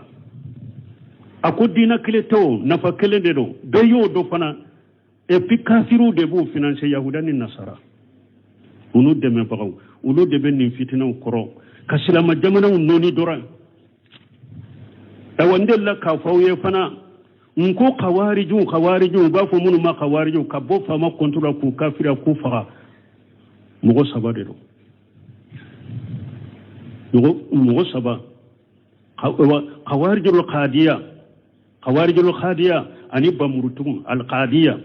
A ko diinɛ kɛlɛ tɛ o, nafa kɛlɛ de don, bɛɛ y'o dɔn fana. Et puis kafiriw de b'u financer, yahuda ni nasara, olu dɛmɛbagaw, olu de bɛ nin fitinaw kɔrɔ ka silama jamanaw nɔɔni dɔrɔn. Ayiwa, n delila k'a fɔ aw ye fana, n ko kawarijiw, kawarijiw, u b'a fɔ minnu ma kawarijiw, ka bɔ faama contre la k'u kafiriya k'u faga, mɔgɔ saba de don, mɔgɔ saba: kawarijul kadiya, kawarijul kadiya ani bamurutugu alkadiya,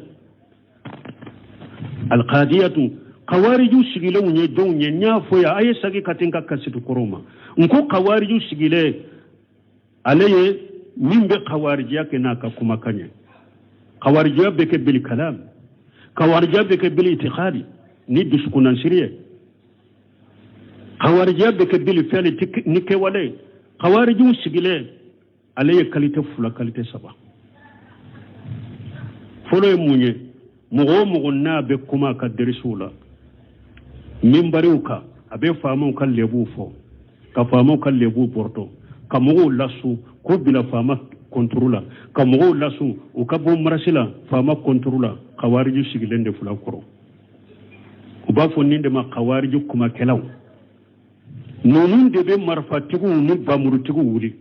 alkadiyatu. Kawariju sigilenw ye jɔnw ye? N y'a fɔ yan, a ye sagi ka ten ka kasɛti kɔrɔw ma. N ko kawariju sigilen, ale ye min bɛ kawarijiya kɛ n'a ka kumakan ye. Kawarijiya bɛ kɛ bil kalam, kawarijiya bɛ kɛ bil itikadi ni dusukunnasiri ye. Hawarijiya bɛ kɛ bili fɛli ni kɛwale. Hawarijiw sigilen, ale ye qualité fila, qualité saba. Fɔlɔ ye mun ye? Mɔgɔ o mɔgɔ n'a bɛ kuma a ka derisiw la, minbariw kan, a bɛ faamaw ka lebuw fɔ, ka faamaw ka lebuw bɔrɔtɔ, ka mɔgɔw lasu k'u bila faama contre la, ka mɔgɔw lasu u ka bɔ marasi la faama contre la, kawariju sigilen de fila kɔrɔ. U b'a fɔ nin de ma kawariju kumakɛlaw. Ninnu de bɛ marifatigiw ni bamurutigiw wuli.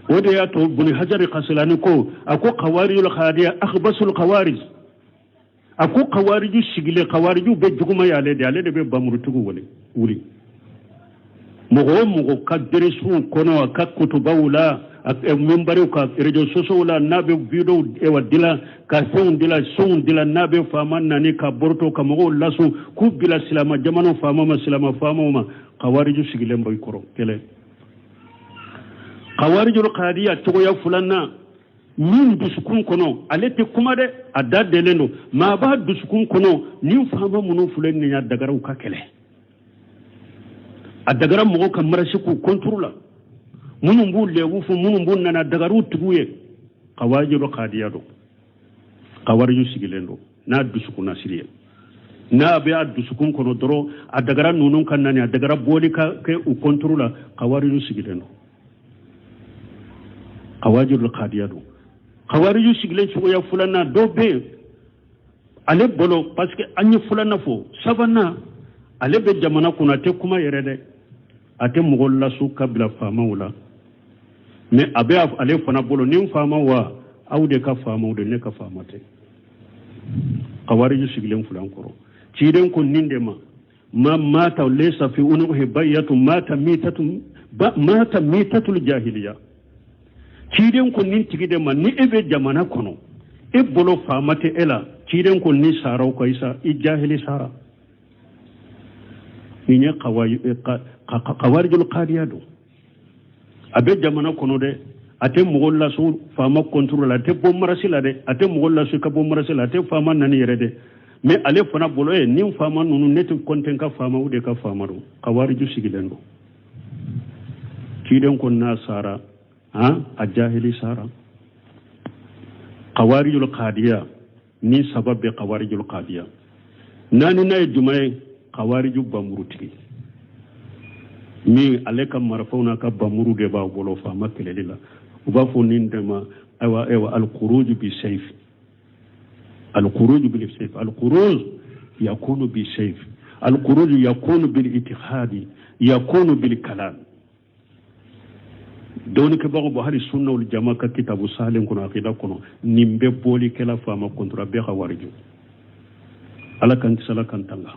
O de y'a to Buni Hajari Kasilani ko, a ko kawarijul khadiya akhbasul kawarij. A ko kawariju sigilen, kawariju bɛɛ juguma y'ale de, ale de bɛ bamurutigiw wele wuli. Mɔgɔ o mɔgɔ ka deresiw kɔnɔ, a ka kutubaw la, minbariw kan, réseaux sociaux la, n'a bɛ videow ewa dila, ka fɛnw dila, sonw dila, n'a bɛ faama nani ka bɔrɔtɔ, ka mɔgɔw lasu k'u bila silama jamanaw faama ma, silama faamaw ma, kawariju sigilen b'i kɔrɔ. Kelen, kawarijul kadiya cogoya filanan, min dusukun kɔnɔ, ale tɛ kuma dɛ, a da delen don, mais a b'a dusukun kɔnɔ, nin faama minnu filɛ nin ye, a dagara u ka kɛlɛ, a dagara mɔgɔw ka marasi k'u contre la, minnu b'u lebu fɔ, minnu b'u nana, dagar'u tigiw ye. Kawarijul kadiya don, kawariju sigilen don n'a dusukunnasiri ye. N'a bɛ a dusukun kɔnɔ dɔrɔn, a dagara ninnu ka nani, a dagara bɔli ka kɛ u contre la, kawariju sigilen don, kawarijul kadiya don. Kawariju sigilen cogoya filanan, dɔ bɛ yen ale bolo, parce que an ye filanan fɔ, sabanan, ale bɛ jamana kɔnɔ, a tɛ kuma yɛrɛ dɛ, a tɛ mɔgɔ lasu ka bila faamaw la, mais a bɛ ale fana bolo, ni faama wa aw de ka faamaw de, ne ka faama tɛ. Kawariju sigilen filan kɔrɔ, ciden ko nin de ma ma mata laysa fi unuqihi bayyatu mata mitatu mata mitatul jahiliya. Ciden ko nin tigi de ma, ni e bɛ jamana kɔnɔ, e bolo faama tɛ e la, ciden ko ni sara o ka isa i jahili sara. Nin ye kawarijul kadiya don. A bɛ jamana kɔnɔ dɛ, a tɛ mɔgɔ lasu faama contre la, a tɛ bɔ marasi la dɛ, a tɛ mɔgɔ lasu ka bɔ marasi la, a tɛ faama nani yɛrɛ dɛ, mais ale fana bolo ye nin faama ninnu, ne tɛ kɔnte ka faama, o de ka faama don. Kawariju sigilen don. Ciden ko n'a sara, han, a jahili sara. Kawarijul kadiya ni saba bɛ kawarijul kadiya. Naaninan ye jumɛn ye? Kawariju bamurutigi, min ale ka marifaw n'a ka bamuru de b'a bolo faama kɛlɛli la. U b'a fɔ nin de ma, ayiwa, ayiwa, alkuruju bi sayf, alkuruju bil sayf, alkuruj yakunu bi sayf, alkuruju yakunu bil itihadi, yakunu bil kalam. Dɔnnikɛbagaw bɔ hali sunna wal jama ka kitabu salen kɔnɔ, akida kɔnɔ, nin bɛ bɔli kɛla faama contre, a bɛɛ kawariju. Ala k'an kisi, Ala k'an tanga,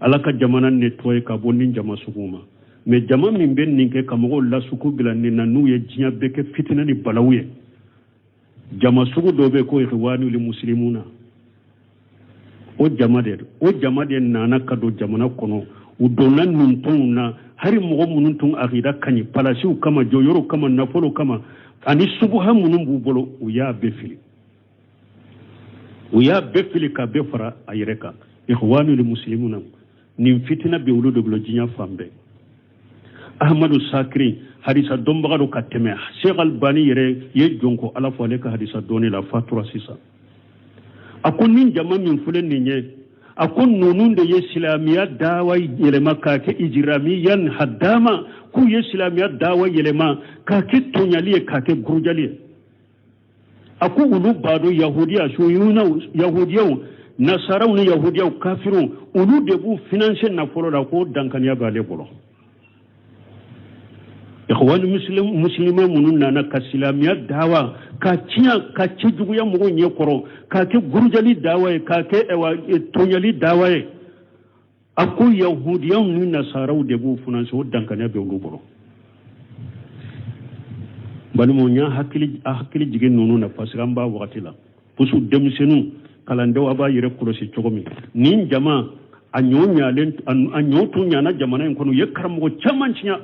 Ala ka jamana nettoyer ka bɔ nin jama sugu ma. Mais jama min bɛ nin kɛ ka mɔgɔw lasuku bila nin na, n'u ye diɲɛ bɛɛ kɛ fitinɛ ni balawu ye, jama sugu dɔ bɛ ko ikhwanul muslimuna, o jama de, o jama de nana ka don jamana kɔnɔ. U donna nin tɔnw na, hali mɔgɔ minnu tun akida ka ɲi, palasiw kama, jɔyɔrɔw kama, nafolo kama, ani subuha minnu b'u bolo, u y'a bɛɛ fili, u y'a bɛɛ fili ka bɛɛ fara a yɛrɛ kan. Ikhwanul muslimuna, nin fitina bɛ olu de bolo diɲɛ fan bɛɛ. Ahmadu Sakiri, hadisa dɔnbaga don ka tɛmɛ Sheikh Albani yɛrɛ ye jɔn ko Ala fɔ ale ka hadisa dɔnni la, fatura sisan. A ko nin jama min filɛ nin ye, a ko ninnu de ye silamɛya dawa yɛlɛma k'a kɛ ijiramiyan hadama, k'u ye silamɛya dawa yɛlɛma k'a kɛ tɔɲali ye, k'a kɛ gurujali ye. A ko olu b'a dɔn yahudiya suyunaw, yahudiyaw, nasaraw ni yahudiyaw kafiriw, olu de b'u financer nafolo la, k'o dankaniya b'ale bolo. Ikhwani muslima minnu nana ka silamɛya dawa ka tiɲɛ, ka cɛjuguya mɔgɔw ɲɛ kɔrɔ, k'a kɛ gurujali dawa ye, k'a kɛ tɔɲali dawa ye, a ko yahudiyaw ni nasaraw de b'u financer, o dankaniya bɛ olu bolo. Balimaw, n y'a hakili jigin ninnu na parce que an b'a wagati la, pusu denmisɛnninw, kalandenw, a b'a yɛrɛ kɔlɔsi cogo min. Nin jama a ɲɔ ɲalen, a ɲɔ tun ɲana jamana in kɔnɔ, u ye karamɔgɔ caman tiɲɛ.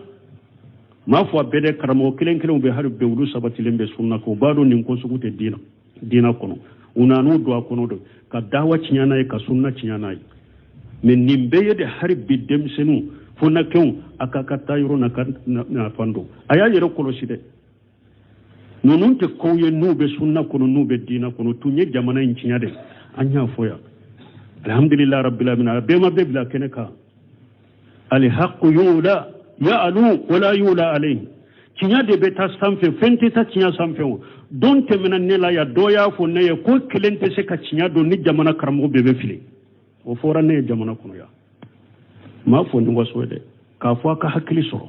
N m'a fɔ a bɛɛ dɛ, karamɔgɔ kelen kelenw bɛ hali bɛɛ, olu sabatilen bɛ sunna kan, u b'a dɔn nin ko sugu tɛ diina kɔnɔ. U nan'u don a kɔnɔ de ka dawa tiɲɛ n'a ye, ka sunna tiɲɛ n'a ye. Mais nin bɛɛ ye de hali bi denmisɛnninw, Funakɛw, a k'a ka taa yɔrɔ n'a ka nafan dɔn. A y'a yɛrɛ kɔlɔsi dɛ. Ninnu tɛ kow ye n'u bɛ sunna kɔnɔ, n'u bɛ diinɛ kɔnɔ. Tun ye jamana in tiɲɛ de. An y'a fɔ yan, alhamdulilayi rabbil alamin, a bɛɛ ma bɛɛ bila kɛnɛ kan. Alihaqu yula ya'lu wala yula alayhi. Tiɲɛ de bɛ taa sanfɛ, fɛn tɛ taa tiɲɛ sanfɛ. O don tɛmɛna ne la yan, dɔ y'a fɔ ne ye ko kelen tɛ se ka tiɲɛ dɔn ni jamana karamɔgɔ bɛɛ bɛ fili. O fɔra ne ye jamana kɔnɔ yan. N m'a fɔ ni waso ye dɛ, k'a fɔ a ka hakili sɔrɔ.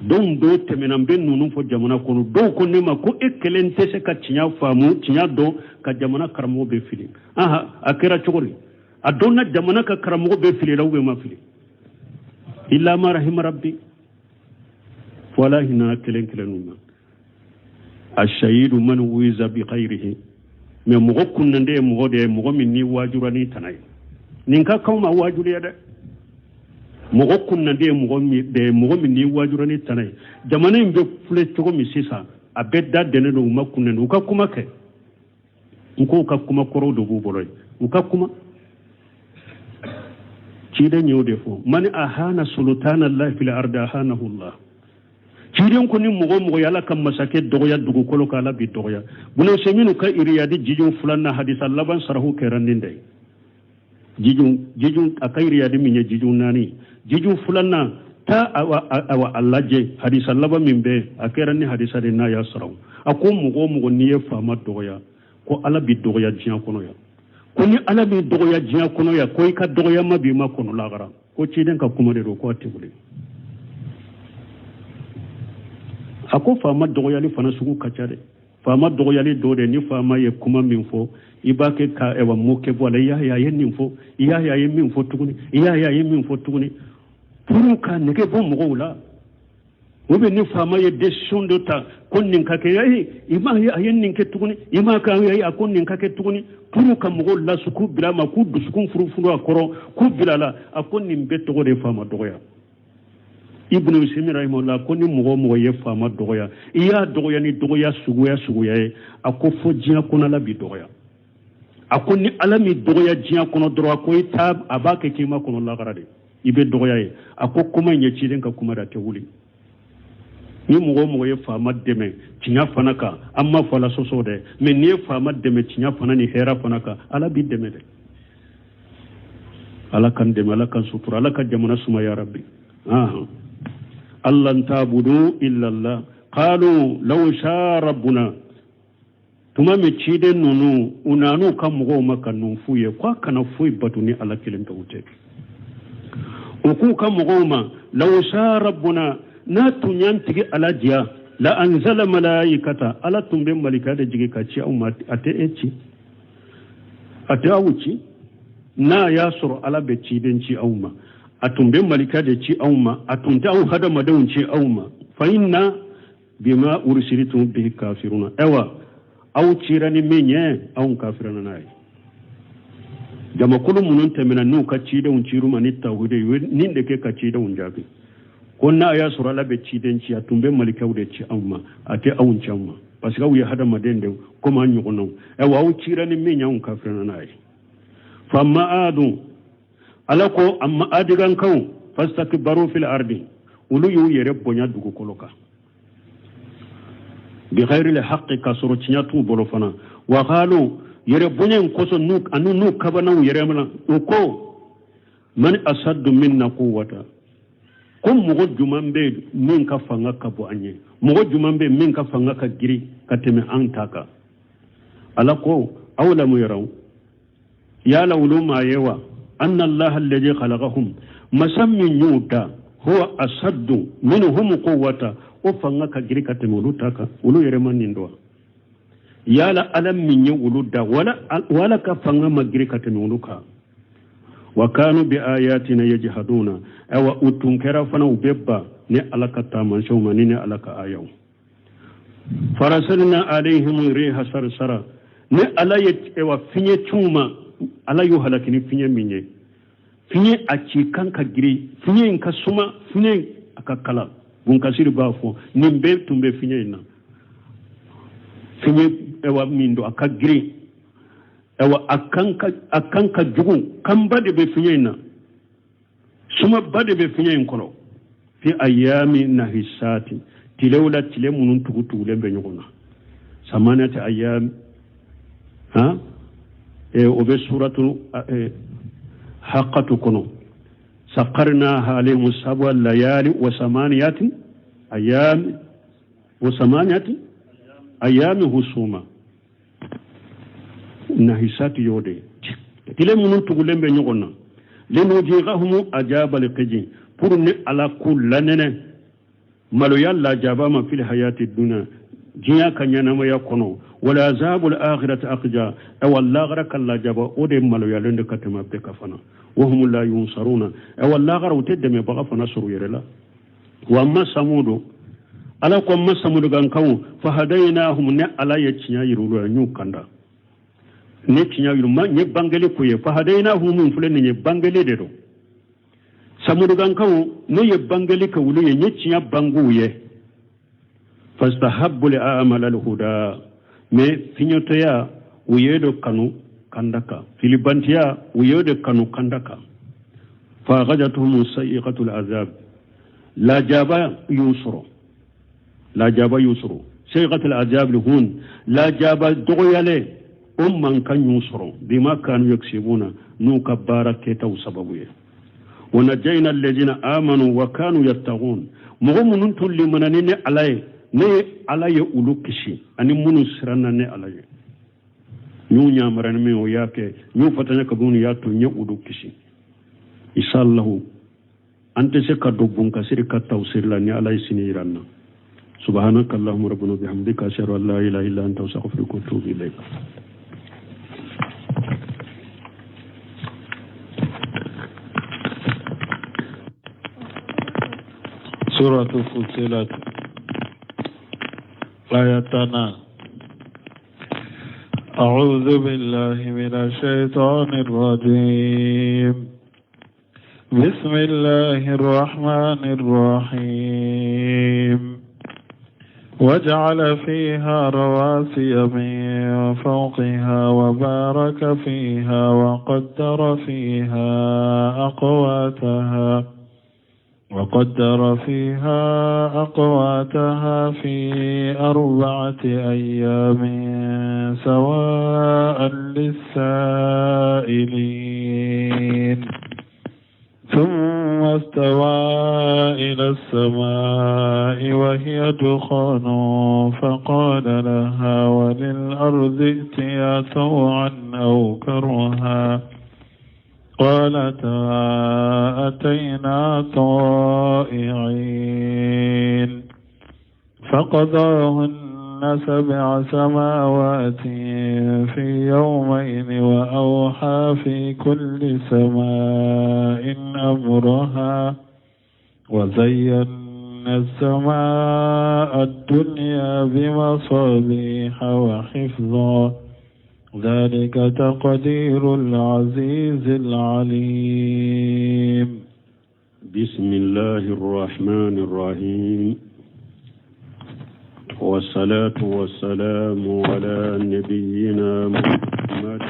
Don dɔw tɛmɛna, n bɛ ninnu fɔ jamana kɔnɔ, dɔw ko ne ma ko e kelen tɛ se ka tiɲɛ faamu, tiɲɛ dɔn, ka jamana karamɔgɔ bɛ fili. Aha, a kɛra cogo di? A dɔnna jamana ka karamɔgɔ bɛ fili la ou bien ma fili? Illa ma rahima rabbi. Fo ala hinɛ kelen kelen ninnu na. Ashayidu man wiza bi khayrihi. Mais mɔgɔ kunnande ye mɔgɔ de ye, mɔgɔ min ni waajura ni tana ye. Nin ka kan ma waajuli ye dɛ. Mɔgɔ kunnande ye mɔgɔ min de ye, mɔgɔ min ni waajura ni tana ye. Jamana in bɛ filɛ cogo min sisan, a bɛɛ da dɛnnen don. U ma kunnande, u ka kuma kɛ. N ko u ka kuma kɔrɔw de b'u bolo ye, u ka kuma. Ciden y'o de fɔ: man ahana sultana allahi fil ardi ahanahu allah. Ciden ko ni mɔgɔ mɔgɔ ye Ala ka masakɛ dɔgɔya dugukolo kan, Ala b'i dɔgɔya. Bunu Seminu ka iriyadi jiju filanan hadisa laban sarahu kɛra nin de ye. Jiju jiju a ka iriyadi min ye jiju naani, jiju filanan ta, awa awa a lajɛ hadisa laban min bɛ, a kɛra ni hadisa de n'a y'a sarahu. A ko mɔgɔ o mɔgɔ n'i ye faama dɔgɔya, ko Ala b'i dɔgɔya diɲɛ kɔnɔ yan. Ko ni Ala b'i dɔgɔya diɲɛ kɔnɔ yan, ko i ka dɔgɔyama b'i ma kɔnɔ lagara. Ko ciden ka kuma de don, ko a tɛ wuli. A ko faama dɔgɔyali fana sugu ka ca dɛ. Faama dɔgɔyali dɔ de, ni faama ye kuma min fɔ, i b'a kɛ ka ɛwà mot kɛ bɔ a la. I y'a ye a ye nin fɔ, i y'a ye a ye min fɔ tuguni, i y'a ye a ye min fɔ tuguni, pour ka nege bɔ mɔgɔw la. Ou bien ni faama ye décision dɔ ta ko nin ka kɛ, ayi, i m'a ye a ye nin kɛ tuguni, i m'a kɛ, a ko nin ka kɛ tuguni, pour ka mɔgɔw lasu k'u bila a ma, k'u dusukun furufuru a kɔrɔ, k'u bila a la. A ko nin bɛɛ tɔgɔ de ye faama dɔgɔya. Ibnu Usaymin rahimahullah ko ni mɔgɔ o mɔgɔ ye faama dɔgɔya, i y'a dɔgɔya ni dɔgɔya suguya suguya ye, a ko fo diɲɛ kɔnɔ Ala b'i dɔgɔya. A ko ni Ala m'i dɔgɔya diɲɛ kɔnɔ dɔrɔn, a ko i ta a b'a kɛ k'i ma kɔnɔ lagara de, i bɛ dɔgɔya ye. A ko kuma in ye ciden ka kuma de, a tɛ wuli. Ni mɔgɔ o mɔgɔ ye faama dɛmɛ tiɲɛ fana kan, an ma fɔ ala sɔsɔ dɛ, mais n'i ye faama dɛmɛ tiɲɛ fana ni hɛrɛ fana kan, Ala b'i dɛmɛ dɛ. Ala k'an dɛmɛ, Ala k'an sutura, Ala ka jamana suma ya rabbi. Alla ta'budu illa Allah qalu law sha rabbuna. Tuma min ciden ninnu u nan'u ka mɔgɔw ma ka ninnu f'u ye ko a kana foyi bato ni Ala kelen pewu tɛ, u k'u ka mɔgɔw ma: law sha rabbuna, n'a tun y'an tigi Ala diya, la anzala malaikata, Ala tun bɛ malika de jigin ka ci aw ma, a tɛ e ci, a tɛ aw ci. N'a y'a sɔrɔ Ala bɛ ciden ci aw ma, a tun bɛ malika de ci aw ma, a tun tɛ aw hadamadenw ci aw ma. Fa inna bima ursiltum bihi kafiruna. Ayiwa, aw cira ni min ye, anw kafirana n'a ye. Jamakulu minnu tɛmɛna n'u ka cidenw cir'u ma ni tawhidi ye, nin de kɛ ka cidenw jaabi ko n'a y'a sɔrɔ Ala bɛ ciden ci, a tun bɛ malikaw de ci anw ma, a tɛ anw ci anw ma, parce que aw ye hadamaden de komi an ɲɔgɔnnaw. Ayiwa, aw cira ni min ye, anw kafirana n'a ye. Fa amma adu, Ala ko amma adigankaw, fastakbaru fil ardi, olu y'u yɛrɛ bonya dugukolo kan, bi ghayri l haqqi, ka sɔrɔ tiɲɛ t'u bolo fana. Wa qalu, yɛrɛ bonya in kosɔn, n'u ani n'u kabanaw yɛrɛ ma, u ko man asaddu minna quwwata, ko mɔgɔ juman bɛ min ka fanga ka bon an ye, mɔgɔ juman bɛ min ka fanga ka girin ka tɛmɛ an ta kan. Ala ko awlamu yaraw, yala olu m'a ye wa, anna allaha alladhi khalaqahum, masa min y'u da, huwa asaddu minhum quwwata, o fanga ka girin ka tɛmɛ olu ta kan. Olu yɛrɛ ma nin dɔn? Yala Ala min ye olu da, wala ka fanga ma girin ka tɛmɛ olu kan? Wa kanu bi ayatina yajhaduna. Ayiwa, u tun kɛra fana u bɛ ban ni Ala ka taamasiyɛnw ma, ni Ala ka ayaw. Farasalna alayhim riha sarsara, ni Ala ye ayiwa fiɲɛ c'u ma, Ala y'u halaki ni fiɲɛ min ye, fiɲɛ a ci kan ka girin, fiɲɛ in ka suma, fiɲɛ in a ka kala. Bunkasiri b'a fɔ nin bɛɛ tun bɛ fiɲɛ in na. Fiɲɛ ayiwa min don, a ka girin, ayiwa a kan ka jugu, kanba de bɛ fiɲɛ in na. Sumaba de bɛ fiɲɛ in kɔrɔ. Fi ayami nahisati, tilew la tile minnu tugutugulen bɛ ɲɔgɔn na, samaniyati ayami han, o bɛ suratu haqatu kɔnɔ. Sakarnaha alayhim sab'a layali wa samaniyati ayami wa samaniyati ayami husuma. Nahisati y'o de ye, tile minnu tugulen bɛ ɲɔgɔn na. Linuzikahum azabal khizi, pour ne Ala k'u lanɛnɛ maloya lajaba ma, fil hayati dunya, diɲɛ ka ɲɛnamaya kɔnɔ. Wala azabul akhirati akhza, awa lagara ka lajaba o de maloyalen de ka tɛmɛ bɛɛ kan fana. Wahum la yunsaruna, awa lagara u tɛ dɛmɛbaga fana sɔrɔ u yɛrɛ la. Wa amma samudu, Ala ko amma samudukankaw, fahadainahum, ne Ala ye tiɲɛ yira olu la, n y'u kanda ne tiɲɛ yira ma, n ye bangeli k'u ye. Fahadainahum min filɛ nin ye, bangeli de don. Samudukankaw, ne ye bangeli kɛ olu ye, n ye tiɲɛ bang'u ye. Fastahabbul a'ma alal huda, mais fiɲɛtɔya u ye de kanu kanda kan, filibantiya u ye de kanu kanda kan. Fa akhadhatuhum sa'iqatul azab, lajaba y'u sɔrɔ, lajaba y'u sɔrɔ. Sa'iqatul azab hun, lajaba dɔgɔyalen o mankan y'u sɔrɔ, bima kanu yaksibuna, n'u ka baara kɛtaw sababu ye. Wa najayna alladhina amanu wa kanu yattaqun, mɔgɔ minnu tun limanani ne Ala ye, ne ye Ala ye olu kisi, ani minnu siranna ne Ala ye, n y'u yamara ni min o y'a kɛ, n y'u fatanya ka bɔ y'a to n ye olu kisi. Inshallahu an tɛ se ka don Bunkasiri ka tafsiri la ni Ala ye sini yira an na. Subhanaka allahumma rabbana bihamdika, ashhadu an la ilaha illa anta, astaghfiruka wa atubu ilayk. سورة فصلت آياتنا. أعوذ بالله من الشيطان الرجيم. بسم الله الرحمن الرحيم. وجعل فيها رواسي من فوقها وبارك فيها وقدر فيها أقواتها وقدر فيها أقواتها في 4 أيام سواء للسائلين. ثم استوى إلى السماء وهي دخان فقال لها وللأرض ائتيا طوعا أو كرها قالتا أتينا طائعين. فقضاهن 7 سماوات في يومين وأوحى في كل سماء أمرها وزينا السماء الدنيا بمصابيح وحفظا ذلك تقدير العزيز العليم. بسم الله الرحمن الرحيم، والصلاة والسلام على نبينا محمد.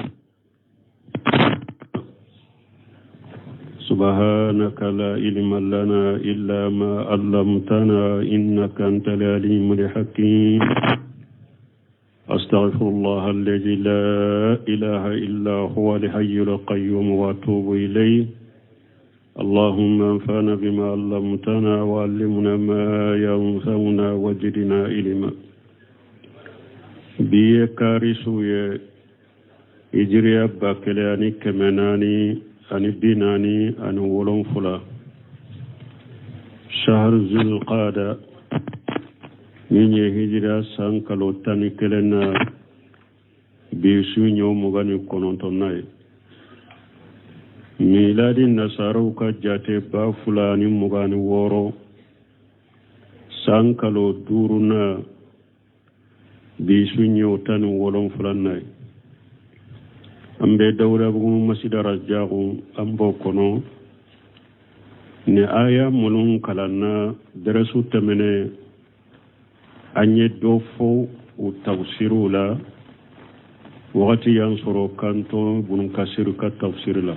سبحانك لا علم لنا إلا ما علمتنا إنك أنت العليم الحكيم. أستغفر الله الذي لا إله إلا هو الحي القيوم وأتوب إليه. اللهم انفعنا بما علمتنا وعلمنا ما ينفعنا وزدنا علما. Bi ye kari su ye, hijiriya 1447, shahar zulqada, min ye hijiriya san kalo 11 na, bi su ɲɔ 29nan ye. Miladi nasaraw ka jate 2026, san kalo 5 na, bi su ɲɔ 17nan ye. An bɛ Dawudabugu masida Rajaku, an b'o kɔnɔ. Ni aya minnu kalanna dɛrɛsu tɛmɛnen, an ye dɔ fɔ u tafsiriw la. Wagati y'an sɔrɔ k'an to Bunu Kasiri ka tafsiri la.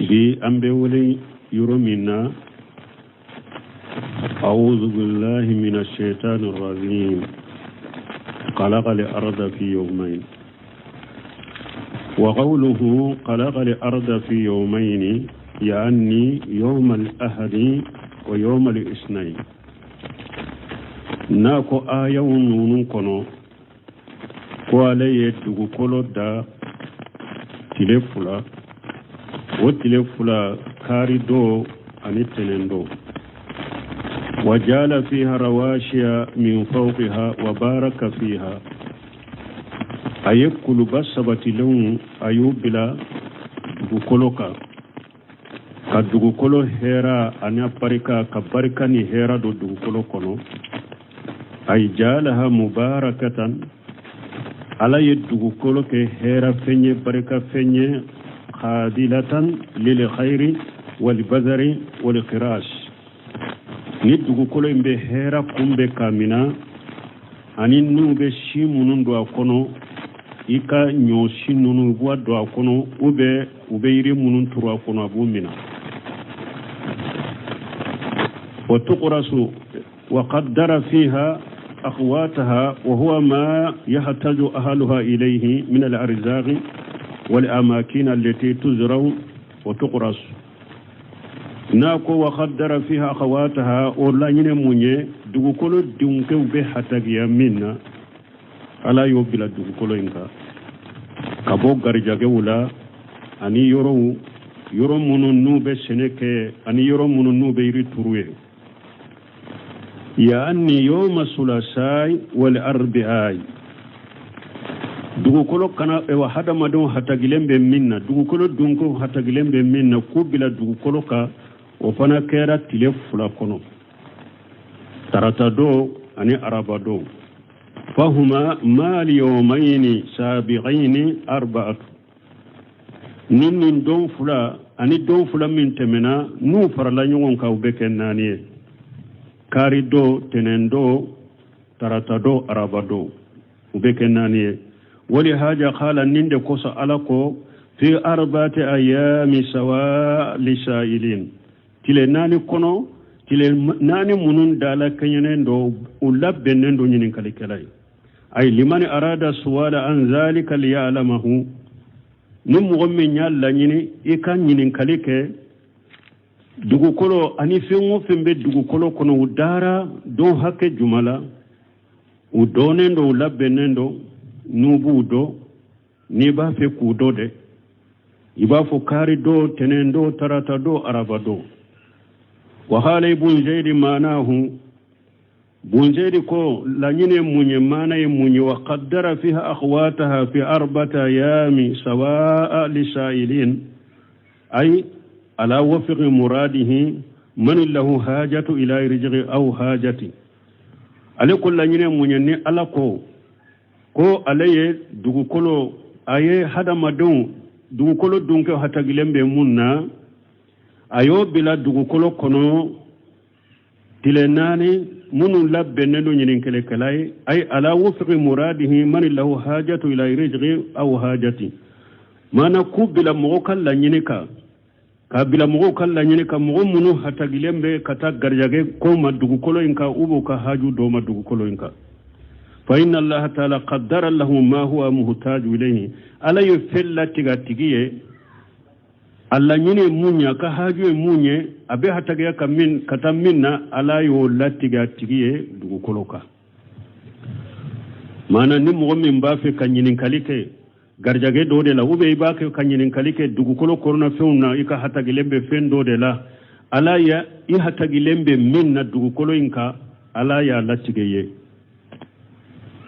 Bi an bɛ wele yɔrɔ min na, أعوذ بالله من الشيطان الرجيم. خلق الأرض في يومين. وقوله خلق الأرض في يومين يعني يوم الأحد ويوم الاثنين. N'a ko ayaw ninnu kɔnɔ ko ale ye dugukolo da tile 2, o tile 2, kari don ani tɛnɛn don. Wajala fiha rawashiya min fawqiha wa baraka fiha. A ye kuluba sabatilenw, a y'u bila dugukolo kan ka dugukolo hɛra ani barika, ka barika ni hɛra don dugukolo kɔnɔ. Ay jalaha mubarakatan, Ala ye dugukolo kɛ hɛra fɛn ye, barika fɛn ye, qabilatan lil khairi wal bazari wal khiras. Ni dugukolo in bɛ hɛra kunbɛn ka mina, ani n'u bɛ si minnu don a kɔnɔ, i ka ɲɔ si ninnu, u b'a don a kɔnɔ, u bɛ u bɛ yiri minnu turu a kɔnɔ, a b'u mina. Wa tuqrasu wa qaddara fiha aqwataha wa huwa ma yahtaju ahluha ilayhi min al-arzaqi wal amakin allati tuzra'u wa tuqrasu. N'a ko wa qaddara fiha aqwataha, o laɲini mun ye? Dugukolo denkɛw bɛ hatagiya min na, Ala y'o bila dugukolo in kan, ka bɔ garijɛgɛw la ani yɔrɔw, yɔrɔ minnu n'u bɛ sɛnɛ kɛ, ani yɔrɔ minnu n'u bɛ yiri turu ye. Yaani yawma sulasai wal arbi'ai. Dugukolo kana wa hadamadenw hatagilen bɛ min na, dugukolo dunkew hatagilen bɛ min na, k'o bila dugukolo kan, o fana kɛra tile 2 kɔnɔ, tarata don ani araba don. Fahuma ma'al yawmayni sabiqayni arba'atu. Ni nin don 2 ani don 2 min tɛmɛna, n'u farala ɲɔgɔn kan, u bɛ kɛ 4 ye: kari don, tɛnɛn don, tarata don, araba don, u bɛ kɛ 4 ye. Wali haja qala, nin de kosɔn Ala ko fi arba'ati ayami sawa lisailin, tile 4 kɔnɔ, tile 4 minnu dala kɛɲɛnen don, u labɛnnen don ɲininkalikɛla ye. Ay limani arada suwala an zalika liya'lamahu. Ni mɔgɔ min y'a laɲini i ka ɲininkali kɛ dugukolo ani fɛn o fɛn bɛ dugukolo kɔnɔ, u dara don hakɛ juma la, u dɔnnen don, u labɛnnen don, n'u b'u dɔn, n'i b'a fɛ k'u dɔn dɛ, i b'a fɔ kari don, tɛnɛn don, tarata don, araba don. Wa qala Ibn Zaidi maanahu. Bun Zaidi ko laɲini ye mun ye, maana ye mun ye? Wa qaddara fiha akhwataha fi arba'ati ayami sawa'a lisailin, ay ala wafiqi muradihi man lahu hajatu ila rizqi aw hajati. Ale ko laɲini ye mun ye? Ni Ala ko ale ye dugukolo, a ye hadamadenw, dugukolo dunkɛ hatagilen bɛ mun na, a y'o bila dugukolo kɔnɔ tile 4 minnu labɛnnen don ɲininkalikɛla ye. Ay ala wufqi muradihi man lahu hajatu ila rizqi aw hajati. Maana k'u bila mɔgɔ ka laɲini kan, k'a bila mɔgɔw ka laɲini kan, mɔgɔ minnu hatagilen bɛ ka taa garijɛgɛ ko ma dugukolo in kan, u b'u ka haju dɔw ma dugukolo in kan. Fa inna Allaha taala qaddara lahu ma huwa muhtaju ilayhi. Ala ye fɛn latigɛ a tigi ye, a laɲini ye mun ye, a ka haju ye mun ye, a bɛ hatagiya ka min ka taa min na, Ala y'o latigɛ a tigi ye dugukolo kan. Maana ni mɔgɔ min b'a fɛ ka ɲininkali kɛ garijɛgɛ dɔ de la, ou bien i b'a kɛ ka ɲininkali kɛ dugukolo kɔnɔnafɛnw na, i ka hatagilen bɛ fɛn dɔ de la, Ala ya i hatagilen bɛ min na dugukolo in kan, Ala y'a latigɛ ye,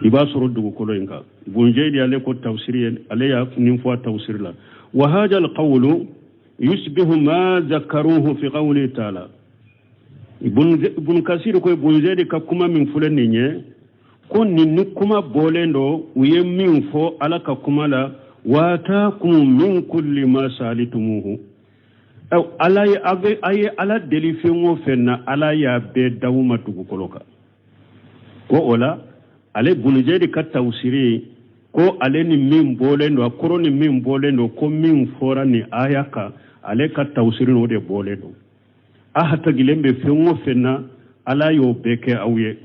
i b'a sɔrɔ dugukolo in kan. Bun Zaidi ale ko tafsiri ye, ale y'a nin fɔ a tafsiri la. Wa hadha alqawlu yusbihu ma zakaruhu fi qawli taala. Ibn Kasir ko Bun Zaidi ka kuma min filɛ nin ye, ko nin ni kuma bɔlen don u ye min fɔ Ala ka kuma la: wa atakum min kulli ma salitumuhu. Ala ye a ye Ala deli fɛn o fɛn na, Ala y'a bɛɛ d'aw ma dugukolo kan. Ko o la, ale Bun Zaidi ka tafsiri. Ko ale ni min bɔlen don, a kɔrɔ ni min bɔlen don, ko min fɔra nin aya kan, ale ka tawusiri n'o de bɔlen don. A hatagilen bɛ fɛn o fɛn na, Ala y'o bɛɛ kɛ aw ye.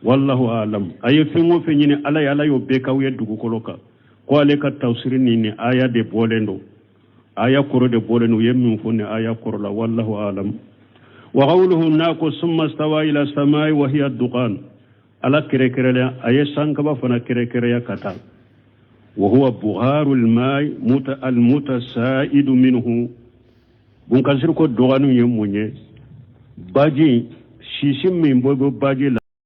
Wallahu alam. A ye fɛn o fɛn ɲini Ala ye, Ala y'o bɛɛ k'aw ye dugukolo kan. Ko ale ka tawusiri ni nin aya de bɔlen don, aya kɔrɔ de bɔlen don, u ye min fɔ nin aya kɔrɔ la. Wallahu alam. Wa qawluhu, n'a ko summa stawa ila samai wa hiya dukan, Ala kɛrɛkɛrɛya, a ye sankaba fana kɛrɛkɛrɛya ka taa. Wa huwa bugharu almai almutasaidu minhu. Bunkasiri ko dɔgɔninw ye mun ye? Baji sisi min bɔ bɔ baji la.